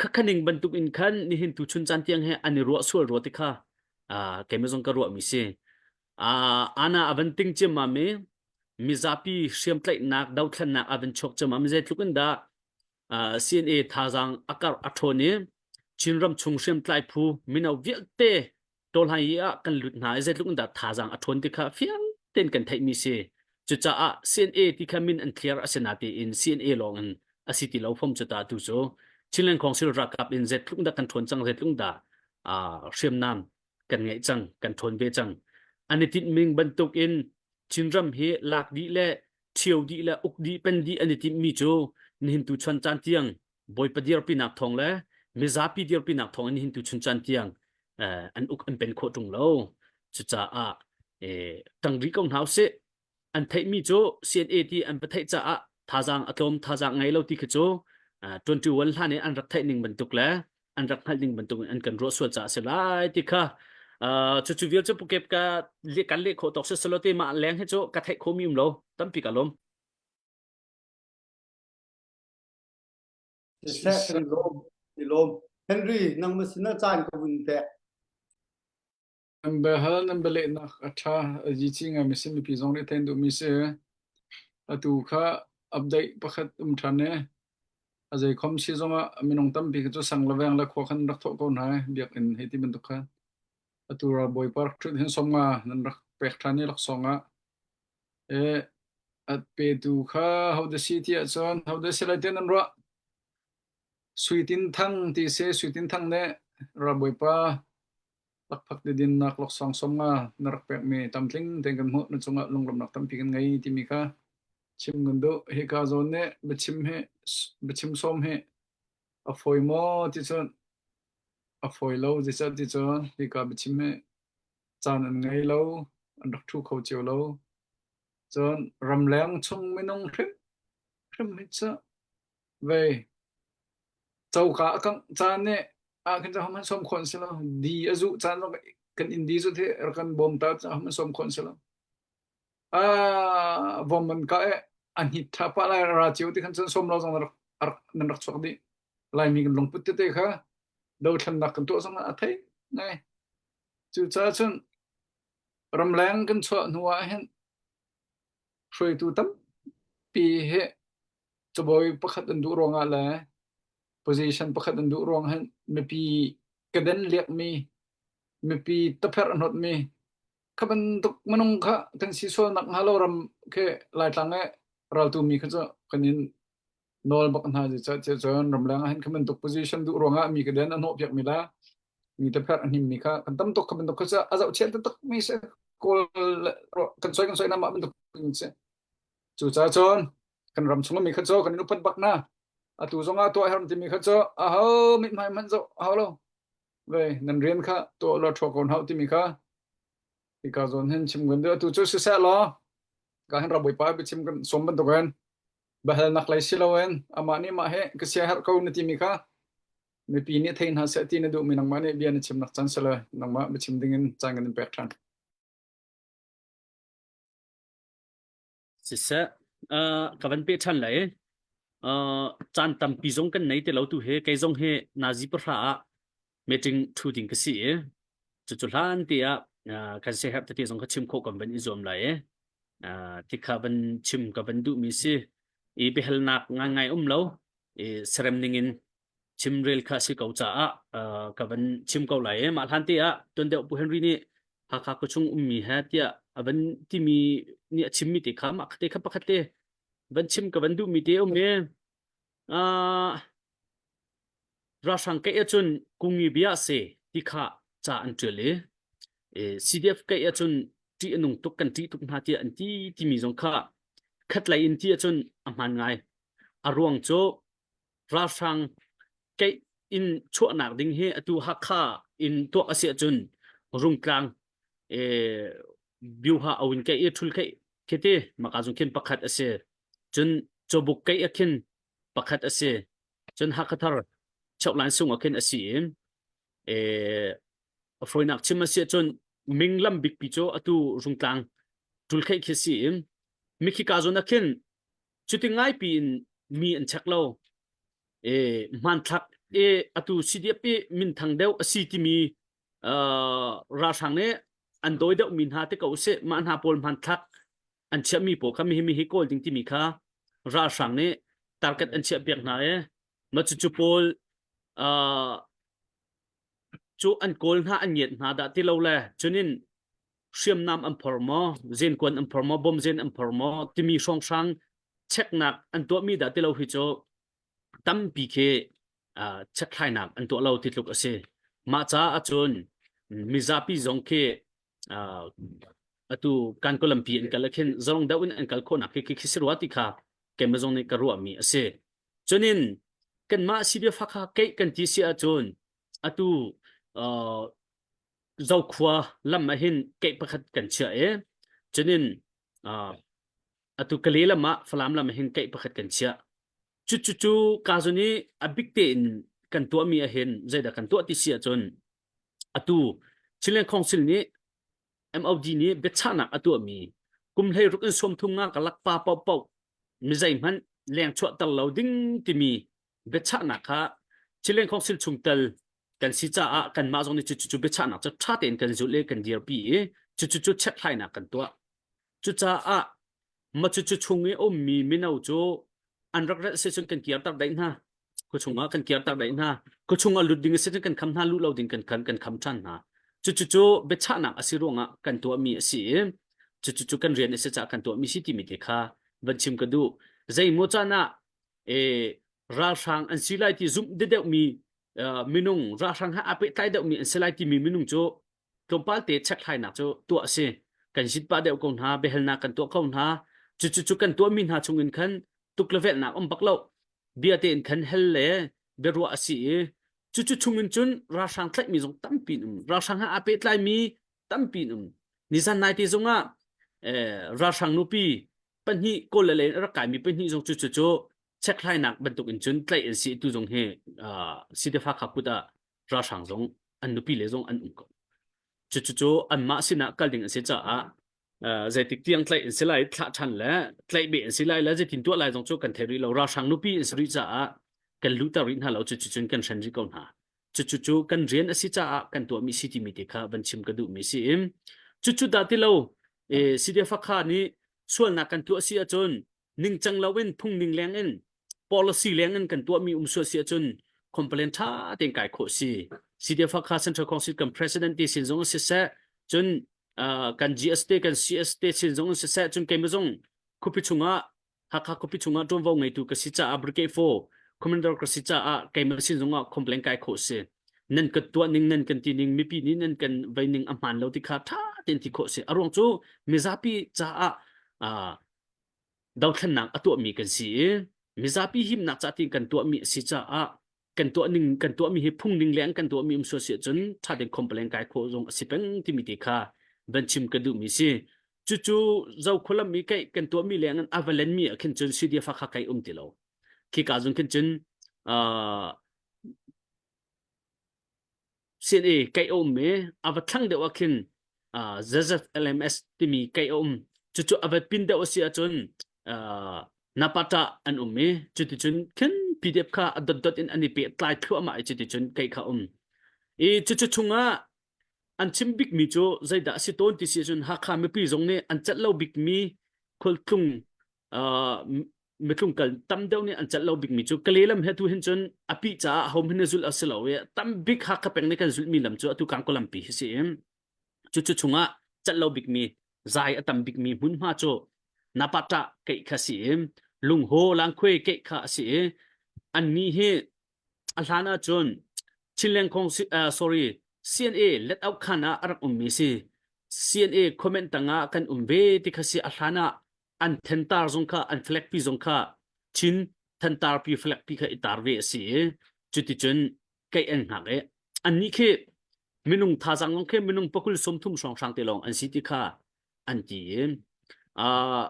khakhaning bantuk in khan nihin tu chun caan tiang he an i ruah sual rua ti kha keimah zong ka ruahmi si. Ana a van ting ciammam i mizapi hriamtlaihnak dothlennak a van chuak ciammam i zeitluk in dah CNA thazaang a karh a ṭhawn i Chinram chung hriamtlai phu mino vialte tawlhai i ah kan lut hna i zeitluk in dah thazaang a ṭhawn ti kha fiang tein kan theihmi si. Cucaah CNA ti kha min an clear a si natein CNA lawng in a si ti lo fom cu ta tu cu Chinland Council ralkap in zeitluk dah kan ṭhawn cang zeitluk dah hriamnam kan ngeih cang kan ṭhawn ve cang. An i tinhming bantuk in Chinram hi lak dih le ṭhio dih le uk dih pen dih an i timhmi cu nihin tu chuan caan tiang Bawipa dirpinak thawng le mizapi dirpinak thawng in nihin tu chun caan tiang an uk an pen khawh ṭung lo. Cucaah ṭang rih ko hna usih. An theihmi cu CNA ti an va theih caah thazaang a tlawm thazaang ngei lo ti khi cu 21 hlan i an rak theih ning bantuk le an rak hngalh ning bantuk in an kan ruah sual caah a si lai ti kha cucu vial cu pukep ka kan leh khawh tawk si selo te mah leng hi cu ka theih khomi um lo tampi ka lawm. Siseh kan lawm i lawm. Henry nangmah sinah caan ka vun pek. Nan biahal nan bialehnak a ṭha. Yici ngaimi si mipi zong nih theih an duhmi si. Atu kha update pakhat um ṭhan i a zeikhom si zongah minung tampi kha cu sang le veng le khua khan rak thawh ko hna i biakinn hei ti bantuk khan. Atu ralbawi park ṭhut hin 50 nan rak pek ṭhan i laksawng ah E, a petu kha hodah si ti ahcun hodah si lai tiah nan ruah? Sui Tin Thang ti si. Sui Tin Thang nih ralbawipa lakphak dinnak laksawng 50 na rak pekmi tlamtling tein kan hmuh. Na cungah lunglawmhnak tampi kan ngei timi kha chim kan duh. Hika zawn nih biachim hi biachim sawm hi a fawi maw ti cun a fawi lo. Zeicah ti cun hika biachim hi caan an ngei lo, an rak ṭhu kho cio lo. Cun ramleng chung minung hrimhrim hi cu vei coka a kangh caan nih ah khin cu hohmanh sawm khawh an si lo. Di a zuh caan zong kan inn di zut hi rak kan bawm ta cu hohmanh sawm khawh an si lo. Ah vom an kah i a hnit ṭha pah lai ra cio ti khan cun sawm lo zong nan rak nan rak chuak dih. Laimi kan lungput tete kha dothlennak kan tuah zong ah a thei ngai. Cucaah cun ramleng kan chuah hnu ah hin hruaitu tampi hi cabawi pakhat an duh ruangah le position pakhat an duh ruang hin mipi keden liakmi, mipi tapherh a hnawtmi kha bantuk minung kha kan si sual nak hnga lo ram khi Laitlang i raltu mi kha cu kan in nawl bak hna zeicah cun ramleng ah hin kha bantuk position duh ruangah mi ka den a hnawh piak mi la mi te pher a hnim mi kha kan tam tuk kha bantuk kha cu a zohchia taktak mi si kawl kan soi kan soi na mah bantuk in si cucaah cun kan ram chung mi kha cu kan in upat bak na atu zong ah tuah herm timi kha cu aho mithmai hmanh zoh hau lo ve nan rian kha tuah lo ṭhua ko hau timi kha hika zawn hin chim kan duh atu cu siseh law ka hin rabawipa biachim kan som bantukin Biahalnak lei si loin amah nih mah hi ka siaherh ko na timi kha mipi nih thei hna seh ti na duhmi nangmah nih bia na chimnak caan si lo nangmah biachim dingin caan kan in pek ṭhan. Siseh, uh, ka van pe ṭhan lai. Uh, caan tampi zong kan nei ti lo tu he kei zong hi nazi pahra ah meeting ṭhu ding ka si i cucu hlan ti ah uh, kan siaherh tete zong kha chim khawh kan van i zuam lai i uh, tikha van chim ka van duhmi si i biahalnak ngaingai um lo i serem ning in chimrel kha si ko caah uh, ka van chim ko lai i mah hlan te ah tuan deuh Pu Henry nih Hakha khuachung ummi he tiah a van timi nih a chimmi te kha mah te kha pakhat te van chim ka van duhmi te um i uh, Ralhrang keih ahcun kungi bia a si ti kha ca an ṭial i CDF keih ahcun ṭih a nung tuk kan ṭih tuk hna tiah an ti timi zong kha khatlei in ti ahcun a hmaan ngai. A ruang cu ralhrang keih in chuahnak ding hi atu Hakha in tuak a si ahcun Rungtlang Byuha awin keih i ṭhul keih khi ti maka zung khin pakhat a si. Cun Cawbuk keih ah khin pakhat a si. Cun Hakhathar Choklan sung ah khin a si i a fawinak chim a si ahcun ming lam bikpi cu atu Rungtlang ṭulkheih khi si i mikhi ka zawn ah khin cuti ngaipi in mi an check lo. E hmanthlak e atu CDF i minthang deuh a si timi uh, ralhrang nih an dawi deuh mi hna te ko usih mah hna pawl hmanthlak an chiahmi pawl kha mihi mihi kawl ding timi kha ralhrang nih target an chiah piak hna i ma cucu pawl uh, cu an kawl hna an ngiat hna dah ti lo le cunin hriamnam an phor maw zenkuan an phor maw bomzen an phor maw timi hrawnghrang checknak an tuahmi dah ti lo hi cu tampi khi uh, checkthlainak an tuah lo ti tluk a si mah caah ahcun mizapi zong khi uh, atu kan kolampi an kal khin zong deuh in an kal khawhnak khi khi si rua ti kha keimah zong nih ka ruahmi a si cunin kanmah CDF Hakha keih kan ti si ahcun atu uh, Zokhua lam ah hin keih pakhat kan chiah i cunin uh, atu Kale lam ah Falam lam ah hin keih pakhat kan chiah. Cu cu cu ka zun i a bik tein kan tuahmi ah hin zeidah kan tuah ti si ahcun atu Chinland Council nih MOD nih biachahnak a tuahmi kum 16 in 30 nga ka lak pa paohpaoh mi zeihmanh leng chuahter lo ding timi biachahnak kha Chilean Council chungtel kan si caah kanmah zong nih cucu biachahnak cu ṭha tein kan zulh i kan dirpi i cucu cu chekhlainak kan tuah. Cucaah ma cucu chung i ummi mino cu an rak relh si cun kan kirter daih hna. Khuachung ah kan kirter daih hna. Khuachung ah lut ding a si cun kan kham hna, luh lo ding kan kan kan kham ṭhan hna. Cucu cu biachahnak a si ruangah kan tuahmi a si i cucu cu kan rian a si caah kan tuahmi si timi te kha van chim ka duh. Zeimaw caan ah e ralhrang an si lai ti zumh deuhmi minung ralhrang he aa pehtlai deuhmi an si lai timi minung cu tlawmpal te chekhlainak cu tuah a si kan zit pah deuh ko hna biahalnak kan tuah ko hna cu cu cu kan tuahmi hna chung in khan tuk le velhnak um bak lo bia tein khan hel le biaruah a si i cu cu chung in cun ralhrang tlaihmi zong tampi um ralhrang he aa pehtlaimi tampi um nizan nai te zong ah ralhrang nupi pahnih kawl le lei rak kaimi pahnih zong cu cu cu chekhlainak bantuk in cun tlaih an si tu zong hi Sidefa kha kut ah ralhrang zong an nupi le zong an um ko cu cu cu anmah sinah kal ding an si caah zeitik tiang tlaih an si lai thlah ṭhan le tlaih beh an si lai le zeitin tuah lai zong cu kan thei rih lo ralhrang nupi an si rih caah kan luhter rih hna lo cu cu cun kan hren rih ko hna cucu cu kan rian a si caah kan tuahmi si timi te kha van chim ka duhmi si in cucu dah ti lo e CDF kha nih sualnak kan tuah si ahcun ningcang loin phung ning leng in policy leng in kan tuahmi um sual si ahcun complaint tha tein kai khawh si CDF kha Central Council kan president te sin zong si seh cun kan GS te kan CS te sin zong si seh cun keimah zong khuapi chungah Hakha khuapi chungah ṭuanvo ngeitu ka si caah Brigade 4 Commander ka si caah keimah sin zongah complaint kai khawh si. Nan kan tuah ning nan kan ti ning mipi nih nan kan vei ning a hmaan lo ti kha ṭha tein ti khawh si. A ruang cu mizapi caah uh, dothlennak a tuahmi kan si i mizapi himnak ca tiin kan tuahmi a si caah kan tuah ning kan tuahmi hi phung ning leng kan tuahmi um sual si ahcun ṭha tein complaint kai khawh zong a si peng timi te kha van chim ka duhmi si. Cucu Zokhualam i keih kan tuahmi leng in a va lenmi ah khin cun CDF kha kai um ti lo. Khika zung khin cun uh, CNA kai um i a va thlang deuh ah khin uh, ZZLMS timi kai um. Cucu a va pin deuh a si ahcun uh, Napata an um i cuticun khin PDF kha a dotdot in an i pehtlai thluahmah i cuticun kai kha um. I cucu chungah an chim bikmi cu zeidah a si tawn ti si cun Hakha mipi zong nih an celh lo bikmi khualtlung uh, mitlung kal tam deuh nih an celh lo bikmi cu Kale lam he tu hin cun a pi caah hom hin zulh a si lo i tam bik Hakha peng nih kan zulhmi lam cu atu Kangkaw lampi hi si in cu cu chungah celh lo bikmi zai a tam bikmi hmunhma cu Napata keih kha si i lungho langkhuai keih kha a si i annih hi A hlan ahcun Chinland Kong uh, sorry CNA let out khan ah a rak ummi si. CNA comment tangah kan um ve ti kha si a hlan ah an thentar zong kha an flag pi zong kha Chin thantar pi flag pi kha i tar ve a si i cuticun keih an hngak i annih khi minung thazang zong khi minung pakul 30 hrawnghrang te lawng an si ti kha an ti i uh,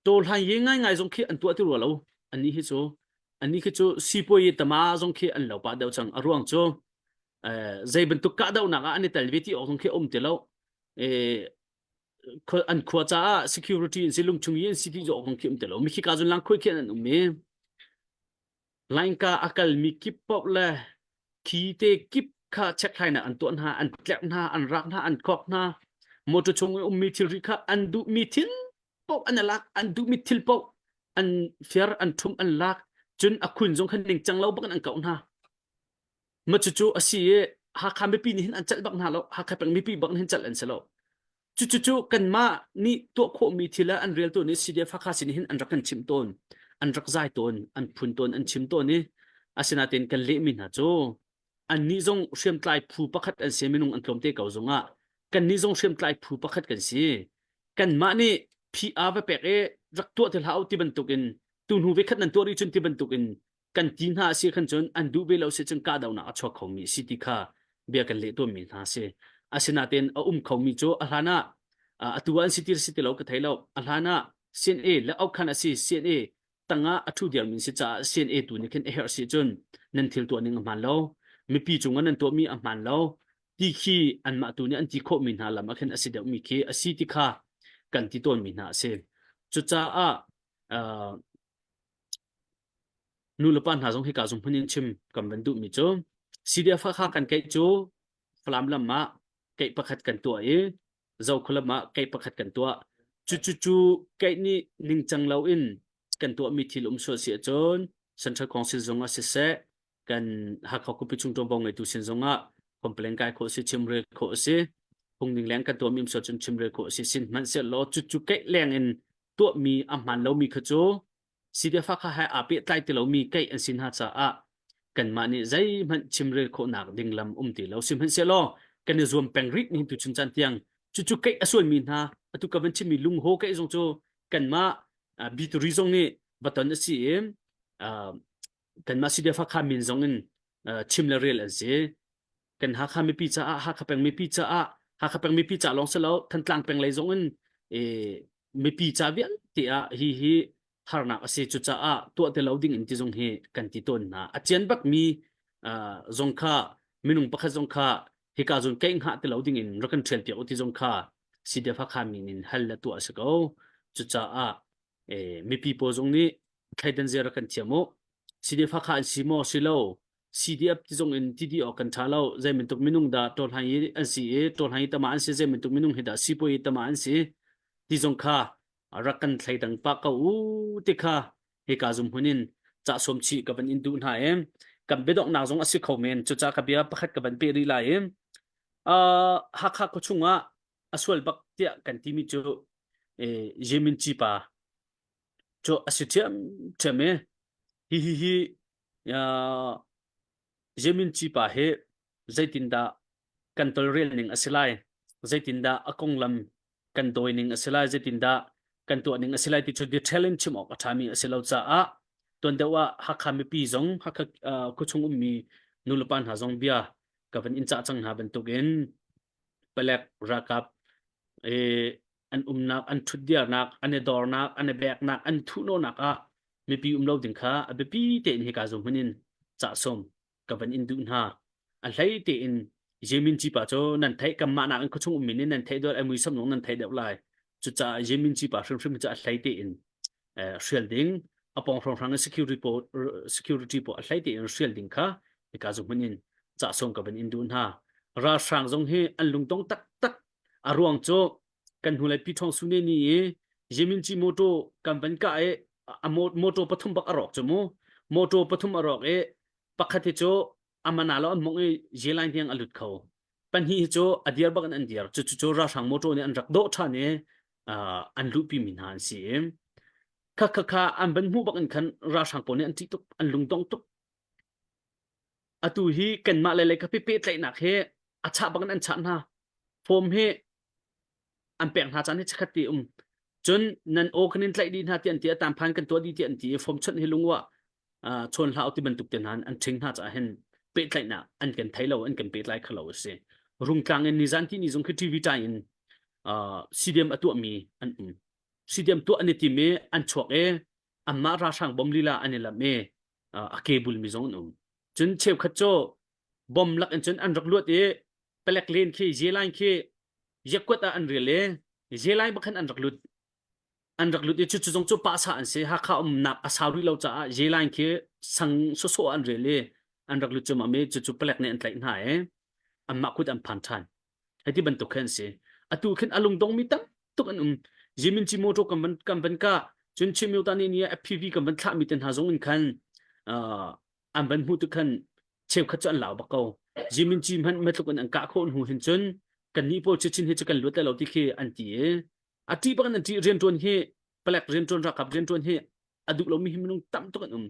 Tawhlan ye ngaingai zong khi an tuah ti rua lo. Annih hi cu annih khi cu sipuai tama zong khi an lo pah deuh cang. A ruang cu eh, zei bantuk kahdohnak ah an i tel ve ti awk zong khi a um ti lo. An khua caah security in si lungchung i an si ti zawh kong khi um ti lo. Mikhi ka zun lang khuai khi an um i Lainka a kalmi kip paoh le thi te kip kha chekhlainak an tuah hna, an tlerh hna, an rak hna, an khok hna. Motor chung i ummi thilri kha an duhmi thil paoh an lak, an duhmi thil paoh an fiar, an ṭhum, an lak. Cun a khun zong kha ningcang lo bak in an kauh hna. Ma cucu a si i Hakha mipi nih hin an celh bak hna lo. Hakha peng mipi bak nih hin celh an si lo. Cucucu kanmah nih tuah khawhmi thil ah an reltu nih CDF Hakha sin hin an rak kan chimh tawn, an rak zai tawn, an phun tawn, an chim tawn i asinain kan lehmi hna cu annih zong hriamtlai phu pakhat an si minung an tlawmte ko zongah kannih zong hriamtlai phu pakhat kan si. Kanmah nih PR va pek i rak tuah ti hlah u ti bantukin tu hnu ve khat nan tuah rih cun ti bantukin kan ti hna a si khan cun an duh ve lo si cun kahdohnak a chuak khomi si ti kha bia kan leh tawnmi hna si. Asinain a um khomi cu a hlan ah atu ah an si ti si ti lo ka thei lo. A hlan ah CNA le aukhan a si CNA tangah a ṭhu diarmi si caah CNA tu nih khin a herh si cun nan thil tuah ning a hmaan lo. Mipi cungah nan tuahmi a hmaan lo. Ti khi anmah tu nih an ti khawhmi hna lam ah khin a si deuhmi khi a si ti kha kan ti tawnmi hna a si. Cucaah uh, Nu le pa hna zong hika zung hmun in chim kan van duhmi cu CDF kha kan keih cu Falam lam ah keih pakhat kan tuah i Zokhua lam ah keih pakhat kan tuah. Cu cu cu keih nih ningcang loin kan tuahmi thil um sual si ahcun Central Council zung ah siseh kan Hakha khuapi chung ṭuanvo ngeitu sin zong ah complain kai khawh si chimrel khawh a si. Phungning leng kan tuahmi um sual cun chimrel khawh a si. Sihmanhsehlaw cucu keih leng in tuahmi a hmaan lomi kha cu CDF kha he aa pehtlai ti lomi keih an si hna caah kanmah nih zeihmanh chimrel khawhnak ding lam um ti lo. Sihmanhsehlaw kan i zuam peng rih nihin tuchun caan tiang cucu keih a sualmi hna atu ka van chimmi lunghaw keih zong cu kanmah bituri zong nih va ton a si i kanmah CDF Hakha min zong in chim le rel an si. Kan Hakha mipi caah Hakha peng mipi caah Hakha peng mipi ca lawng si lo Thantlang peng lei zong in mipi ca vialte ah hi hi harnak a si cucaah tuah ti lo ding in ti zong hi kan ti tawn hna a cian bak mi zong kha minung pakhat zong kha hika zon keih hngah ti lo ding in rak kan ṭhial piak u ti zong kha CDF Hakha min in hal le tuah a si ko cucaah mipi pawl zong nih thleidan zia rak kan thiam u CDF Hakha an si maw si lo CDF ti zong in ti dih awk kan ṭha lo zei bantuk minung dah ṭawlhang i an si i ṭawlhang i tama an si zei bantuk minung hi dah sipuai i tama an si ti zong kha rak kan thleidang pah ko u ti kha hika zum hun in ca sawm chih ka van in duh hna i kan biadonghnak zong a si kho men cucaah ka bia pakhat ka van peh rih lai i uh, Hakha khuachung ah a sual bak tiah kan timi cu eh, Yemin Ci pa cu a si ṭhiamṭhiam i hi hi hi uh, Yemin Ci pa hi zeitindah kan tolrel ning a si lai zeitindah a konglam kan dawi ning a si lai zeitindah kan tuah ning a si lai ti cu detail in chim awk a ṭhami a si lo caah tuan deuh ah Hakha mipi zong Hakha uh, khuachung ummi nulepa hna zong bia ka van in cah cang hna bantukin palek ralkap eh, an umnak an ṭhutdirnak an i dornak an i beknak an thuhnawhnak ah mipi um lo ding kha a biapi tein hika zum hmun in cah sawm ka van in duh hna a hlei tein Yemin ci pa cu nan theih kanmah nak in khuachung ummi nih nan theih deuh ai muisam zong nan theih deuh lai cucaah Yemin ci pa hrimhrim cu a hlei tein hrial ding a pawng hrawnghrang in security pawl security pawl a hlei tein hrial ding kha hika zu hmun in cah sawm ka van in duh hna ralhrang zong hi an lungdong taktak a ruang cu kan hnulei pi thong sune ni i Yemin ci motor kan van kah i a motor pathum bak a rawk cu mu motor pathum a rawk i pakhat hi cu amana lo an mong i jelai tiang a lut kho pahnih hi cu a dir bak in an dir cu cu ralhrang motor nih an rak dawh ṭhan i an luhpi mi hna an si i kha kha kha an van hmuh bak in khan ralhrang pawl nih an ṭih tuk an lungdong tuk atu hi kanmah le lei kha pehtlaihnak hi a chah bak in an chah hna form hi an pek hna caan hi chikkhat ti um cun nan aw kan in tlaih dih hna ti an ti a tam phan kan tuah dih ti an ti i form chawnh hi lungwa chawn hlah ti bantuk te hna an ṭhing hna caah hin pehtlaihnak an kan thei lo an kan pehtlai kho lo a si rungtlang in nizan ti ni zong khi TV tai in CDM a tuahmi an um CDM tuah an i tim i an chuak i anmah ralhrang bom lila an i lam i a ke bulmi zong an um cun cheukhat cu bom lak in cun an rak luat i palek len khi je line khi. Yakuat ah an ril i Zelai bakhan an rak lut. An rak lut i cucu zong cu pahsa an si. Hakha umnak a sau rih lo caah Zelai khi sang sawsawh an ril i an rak lut cuahmah mi cucu palek nih an tlaih hna i anmah kut an phan ṭhan. Hei ti bantuk khi an si. Atu khin a lungdongmi tam tuk an um. Jimin motor kan van kan van kah cun Chimyo ta ni ni FPV kan van thlahmi te hna zong in khan uh, an van hmuh tuk khan cheukhat cu an lau bak ko. Jimin chi hmanh matluk in an kah khawh hnu hin cun kan nih pawl chin hi cu kan luat lai lo ti khi an ti i a ṭih bak in an ṭih rianṭuan hi palek rianṭuan ralkap rianṭuan hi a duh lomi hi minung tam tuk an um.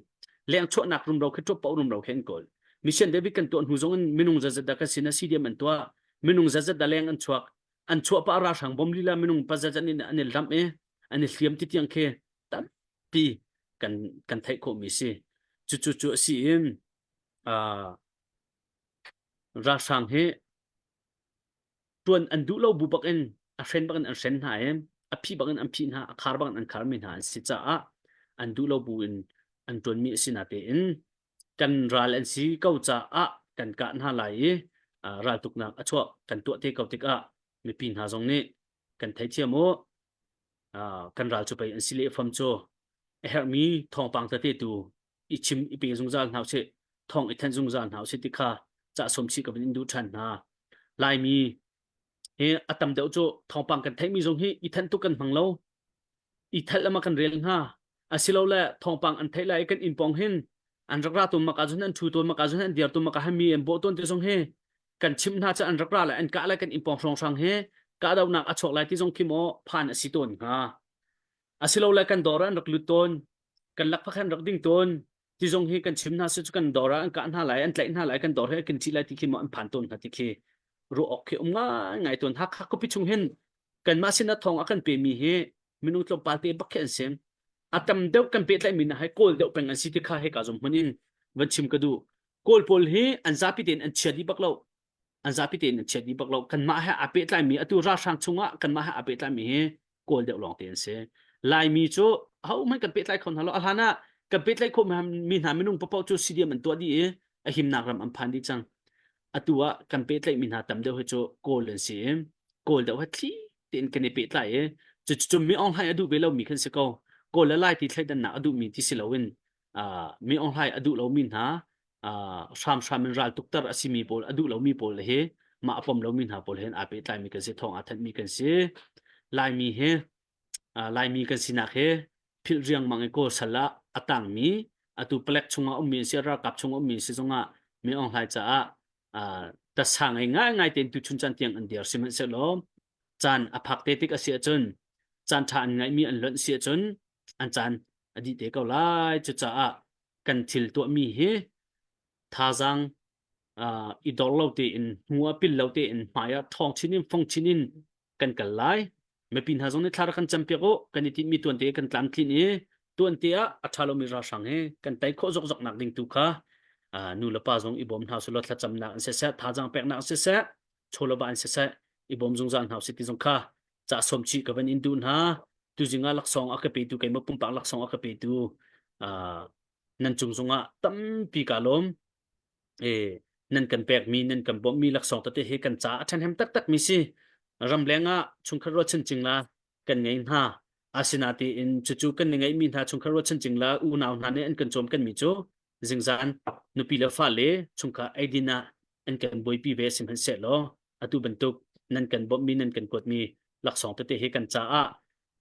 Leng chuahnak rumro khi ṭuap paoh rumro khi an kawl. Mission David kan tuah hnu zong in minung zazat dah kan sin a CDM an tuah. Minung zazat dah leng an chuak. An chuah pah ralhrang bom lila minung pa zazat in an i lamh i an i hliam ti tiang khi tampi kan kan theih khawhmi si. Cucu cu a si in uh, ralhrang hi ṭuan an duh lo bu bak in a hren bak in an hren hna i a phih bak in an phih hna a khar bak in an kharmi hna an si caah an duh lo bu in an ṭuanmi a si natein kan ral an si ko caah kan kah hna lai i raltuknak a chuah kan tuah te ko tikah mipi hna zong nih kan theithiam u kan ral cu pei an si le fam cu a herhmi thawngpang tete tu i chim i pe zungzal hna usih thawng i thanh zungzal hna usih ti kha cah sawm chih ka van in duh ṭhan hna Laimi hi a tam deuh cu thawngpang kan theihmi zong hi i thanh tuk kan hmang lo i thalh lama kan rel hnga asilole thawngpang an theih lai i kan inn pawng hin an rak ra tawn maka cun an ṭhu tawn maka cun an dir tawn maka mi an bawh tawn ti zong hi kan chimh hna cu an rak ra lai an kah lai kan inn pawng hrawnghrang hi kahdohnak a chuak lai ti zong khi maw phan a si tawn hnga asilole kan dawr ah an rak lut tawn kan lakphak an rak ding tawn ti zong hi kan chim hna si cu kan dawr ah an kah hna lai an tlaih hna lai kan dawr hi kan ṭih lai ti khi maw an phan tawn hna ti khi ruah awk khi um ngaingai tawn Hakha khuapi chung hin kanmah sinah thawng a kan pemi hi minung tlawmpal te bak khi an si a tam deuh kan pehtlaihmi hna hi kawl deuh peng an si ti kha hika zum hmun in van chim ka duh kawl pawl hi an zapi tein an chia dih bak lo an zapi tein an chia dih bak lo kanmah he aa pehtlaimi atu ralhrang chungah kanmah he aa pehtlaimi hi kawl deuh lawng te an si laimi cu ahohmanh kan pehtlai kho hna lo a hlan ah kan pehtlaih khawh mi hna minung paoh cu CDM an tuah dih i a himnak ram an phan dih cang atu ah kan pehtlaih mi hna tam deuh hi cu kawl an si i kawl deuh hi thli tein kan i pehtlai i cu cu mi Aung Hlaing a duh ve lomi khan si ko kawl le lai ti thleidannak a duhmi ti si loin mi Aung Hlaing a duh lomi hna hramhram in ral tukter a simi pawl a duh lomi pawl hi mah a pom lomi hna pawl hin aa pehtlaimi kan si thawng aa thanhmi kan si Laimi hi Laimi kan sinak hi philh riangmang i Kawl sal ah a tangmi atu palek chungah ummi an si ralkap chungah ummi si zongah mi Aung Hlaing caah tasa ngei ngaingai tein tuchun caan tiang an dir sihmanhsehlaw caan a phak te tik a si ahcun caan ṭha an ngaihmi an lonh si ahcun an caan a dih te ko lai cucaah kan thil tuahmi hi thazaang uh, i dor lo tein hnu ah pil lo tein hmai ah ṭhawng chin in fong chin in kan kal lai mipi hna zong nih thla rak kan campiak u kan i tinhmi tuan te kan tlamtlin i tuan te ah a ṭha lomi ralhrang hi kan tei khawh zokzok nak ding tu kha uh, nu le pa zong i bawm hna sulaw thlacamnak in siseh thazaang peknak in siseh chawlava in siseh i bawm zungzal hna usih ti zong kha ca sawm chih ka van in duh hna tuzing ah laksawng a ka petu keimah pumpak laksawng a ka petu uh, nan cung zongah tampi ka lawm e nan kan pekmi nan kan bawmhmi laksawng tete hi kan ca a ṭhahnem taktak mi si ramleng ah chungkhat ruahchan cingla kan ngei hna asinatiin cucu kan ni ngeihmi hna chungkhat ruahchan cingla unau hna nih an kan cawm kan mi cu zingzan nupi le fale chungkhar eidin ah an kan buaipi ve sihmanhsehlaw atu bantuk nan kan bawmhmi nan kan kuatmi laksawng tete hi kan caah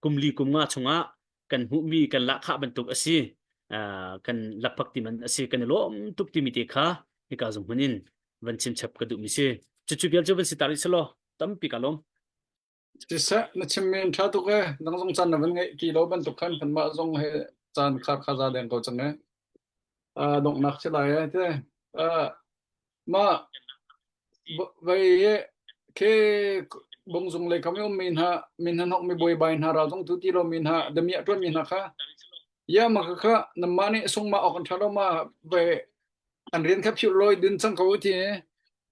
kum li kum nga chungah kan hmuhmi kan lahkhah bantuk a si kan lakphak ti man a si kan i lawm tuk timi te kha hika zung hmun in van chim chap ka duhmi si cucu vial cu van si tar selaw tampi ka lawm Siseh, na chimmi an ṭha tuk ee. Nang zong caan na van ngeih ti lo bantuk khan kanmah zong he caan khar kha za deng ko cang ee. Uh, donghnak si lai ee te. Uh, mah vai ke bungzung lei kam i ummi hna min hna hnok mi buaibai hna ral zong tu ti lo mi hna damiah ṭuan mi hna kha ya ma kha kha namma nih sungma awk an ṭha lo ma vai an rian kha phiu loi dun cang ko ti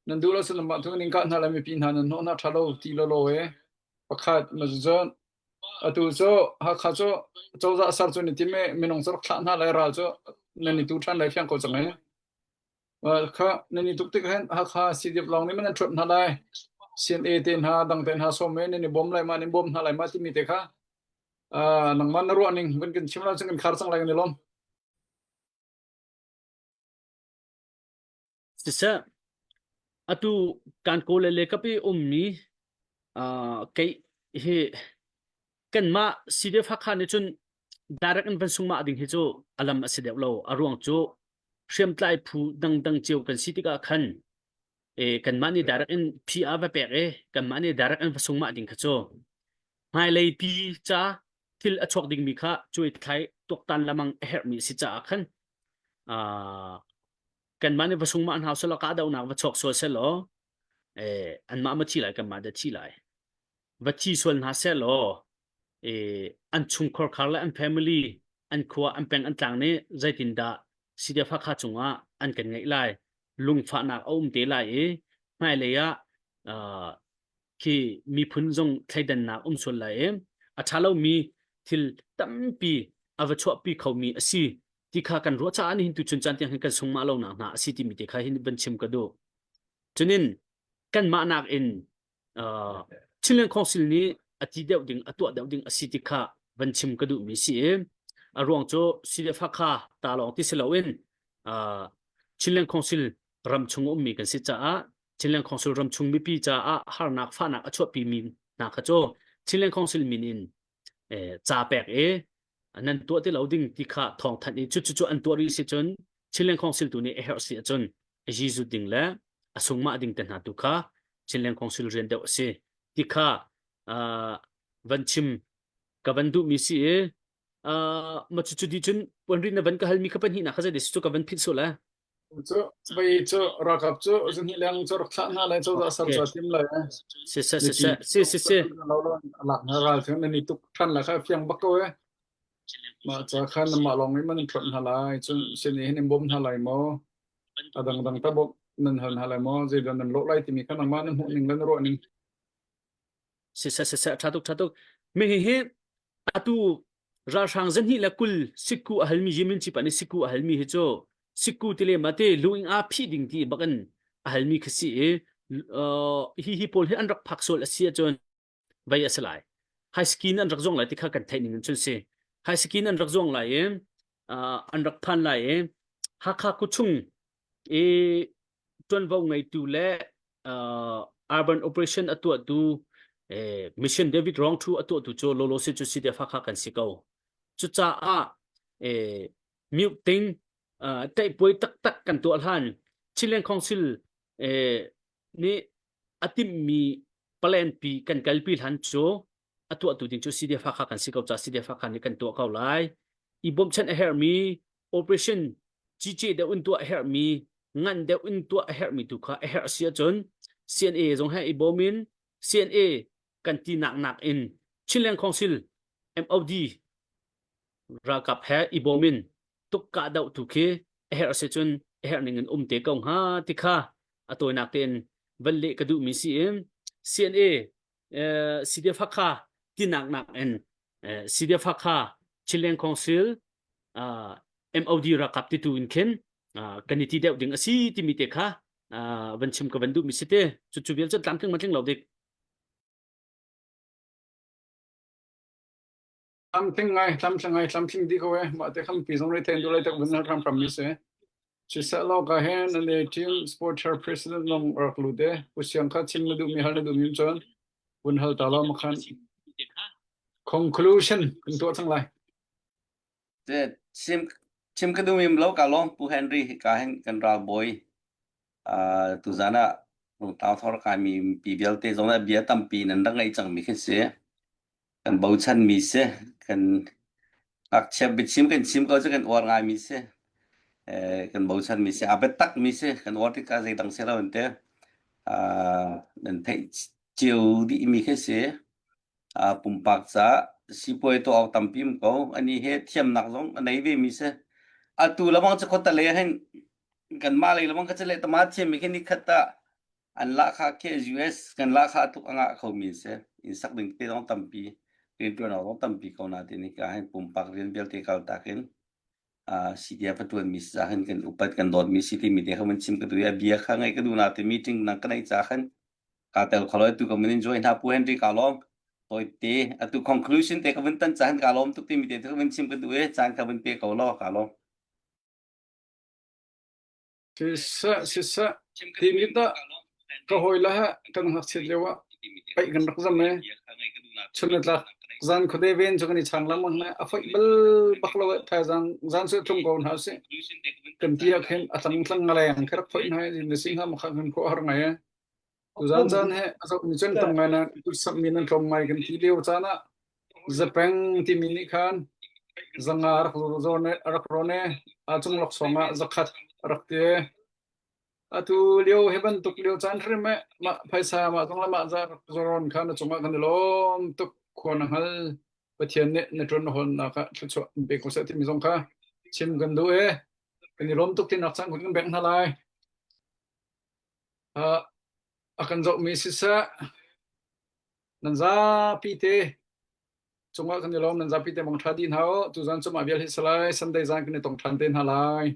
nan duh lo sin mah tu ning ka hna le mipi hna nan hnawh hna ṭha lo ti lo lo e pakhat ma cun atu cu Hakha cu cozah sar cu ni tim e minung cu rak thlah hna lai ral cu nan i tu ṭhan lai fiang ko cang e kha nan i tuk tik hin Hakha CDF lawng nih man nan ṭhuat hna lai. CNA te hna dang te hna sawm e nan i bawm lai ma nan bawm hna lai ma timi te kha uh, nangmah na ruah ning van kan chim lo cun kan khar cang lai kan i lawm. Siseh, atu kan kawl le kap i ummi uh, kei hi kanmah CDF Hakha nih cun direct in van sungmah ding hi cu alam a si deuh lo. A ruang cu hriamtlai phu dangdang cio kan si tikah khan e kanmah nih direct in PR va pek i kanmah nih direct in va sungmah ding kha cu hmailei pi ca thil a chuak dingmi kha cuai thlai tuaktan lamang a herhmi a si caah khan uh, kanmah nih va sungmah hna selaw kahdohnak va chuak sual selaw eh anmah ma thi lai kanmah dah thi lai va thi sual hna selaw eh an chungkhar khar le an family an khua an peng an tlang nih zeitindah CDF Hakha cungah an kan ngeih lai lungfahnak a um te lai i hmailei ah uh, khi miphun zong thleidannak um sual lai i a ṭha lomi thil tampi a va chuahpi khomi a si ti kha kan ruah caah nihin tu chun caan tiang hin kan sungmah lonak hna a si timi te kha hin van chim ka duh. Cunin kanmah nakin uh, Chinland Council nih a ti deuh ding a tuah deuh ding a si ti kha van chim ka duhmi si i a ruang cu CDF Hakha ta lawng ti si loin uh, Chinland Council ram chung ummi kan si caah Chinland Council ram chung mipi caah harnak fahnak a chuahpi mi hna kha cu Chinland Council min in eh, ca pek i nan tuah ti lo ding ti kha thawng thanh i cu cu cu an tuah rih si cun Chinland Council tu nih a herh si ahcun a zizut ding le a sungmah ding te hna tu kha Chinland Council rian deuh a si ti kha uh, van chim ka van duhmi si i uh, ma cu cu di cun puan rin na van ka halmi kha pahnihnak kha zei cu ka van phit sual eh Cu vai cu ralkap cu zunhnih leng cu rak thlah hna lai cozah ser cu a tim lai. Si si si si si si. Lak hna ral cu nan i tuk than la kha fiang bak ko eh. Mah ca khan mah lawng in man thlot hna lai. Cun sin hin in bawm hna lai maw? A dangdang ta bawm nan hal hna lai maw? Zeidah nan lawh lai timi kha nangmah na hmuh ning le na ruah ning. Si si si si tha tuk tha tuk. Mi hi hi atu ralhrang zahnih le 20 sikku a halmi Yemen chipa nih sikku a halmi hi cu sikku ti le ma te luing a phih ding ti bak in a halmi khi si i hi hi pawl hi an rak phak sual a si ahcun vei a si lai high skin an rak zuang lai ti kha kan theih ning in cun si high skin an rak zuang lai i an rak phan lai i Hakha kuchung i ṭuanvo ngeitu le uh, urban operation a tuahtu eh, mission David Rong Thu a tuahtu cu lolo si cu si te fa kha kan si ko cucaah eh, mute ting uh, taihpuai taktak kan tuah hlan Chilean Council eh, nih a timhmi plan pi kan kalpi hlan cu a tuahtu ding cu CDF Hakha kan si ko ca CDF Hakha nih kan tuah ko lai i bawmchan a herhmi operation cice deuh in tuah a herhmi ngan deuh in tuah a herhmi tu kha a herh si ahcun CNA zong he i bawm in CNA kan ti nak nak in Chinland Council MOD ralkap he i bawm in tuk kah doh tu khi a herh si cun a herh ning in um te ko hnga ti kha a tawinak tein van leh ka duhmi si in CNA CDF Hakha tinak nak in CDF Hakha Chinland Council MOD ralkap ti tu in khin kan i ti deuh ding a si timi te kha van chim ka van duhmi si te cu cu vial cu tlamtling matling lo dik Tlamtling ngai tlamtling ngai tlamtling di ko e mah te kham pi zong re ten du lai tak van ram ram mi se Siseh law ka he na le team sport chair president long rak lut e pu siang kha chim na duh mi hal na duh mi cun vun hal ta lo makhan conclusion kan tuah cang lai Chim chim ka duh mi lo ka lawm Pu Henry ka hin kan ralbawi uh, tuzan ah lungtau thor kai mi pi vialte zong ah bia tampi nan rak ngaih cang mi khi si. Kan bochan mi si. Kan ngakchia biachim kan chim ko cu kan uar ngai mi si. Eh, kan bochan mi si. A biatak mi si. Kan uar tikah zeidang si lo an te. Uh, nan theih cio dih mi khi si. Uh, pumpak ca sipuai tuah awk tampi um ko. Ani he thiamnak zong a nei ve mi si. Atu lamang cu khuata lei ah hin kanmah lei lamang ka cu le tama thiam mi khi ni khat ah an lahkhah khi US kan lahkhah tluk a ngah khomi a si. Inn sak ding te zong tampi, rianṭuan awk zong tampi ko na ti ni ka hin pumpak rian vialte kaltak in uh, CDF a ṭuanmi si caah hin kan upat kan dawtmi si timi te kha van chim ka duh i a bia kha ngaih ka duh na ti meeting nang ka neih ca khan. Ka tel kho tu ka mun enjoy hna Pu Henry ka lawm. Toi te atu conclusion te ka vun tan caan ka lawm tuk ti mi te ka vun chim ka duh e caan ka vun pe ko law ka lawm. Siseh siseh timi tah ka hawi le he kan ngakchiat lio ah paih kan rak zam i chun le tlak zan khuade ven cu kan i chang lengmang le a foih bal bak lo eh thaizang zan cu tlung ko hna usih kan ti ah khin a tlang tlang ngaleng khi rak foih hna i na si hnga ma kha kan khuah har ngai eh tuzan caan he a zoh mi cun tam ngai na sak mi nan tlawm ngai kan ti lio caan ah Zapeng timi nih khan zanga rak zawn rak rawn i a cung laksawng ah zakhat rak ti. Atu lio hi bantuk lio caan hrim eh mah phaisa mah zong le mah za rak zawn kha na cungah kan i lawm tuk khua na hngal Pathian nih na ṭuan na hawnnak ah thluachuah in pe ko seh timi zong kha chim kan duh i kan i lawm tuk tinak caan kan bengh hna lai. Uh, a kan zohmi siseh Nan zapi te cungah kan i lawm. Nan zapi te mangṭha dih hna u. Tuzan cu mah vial hi si lai. Sunday zan kan i tong ṭhan te hna lai.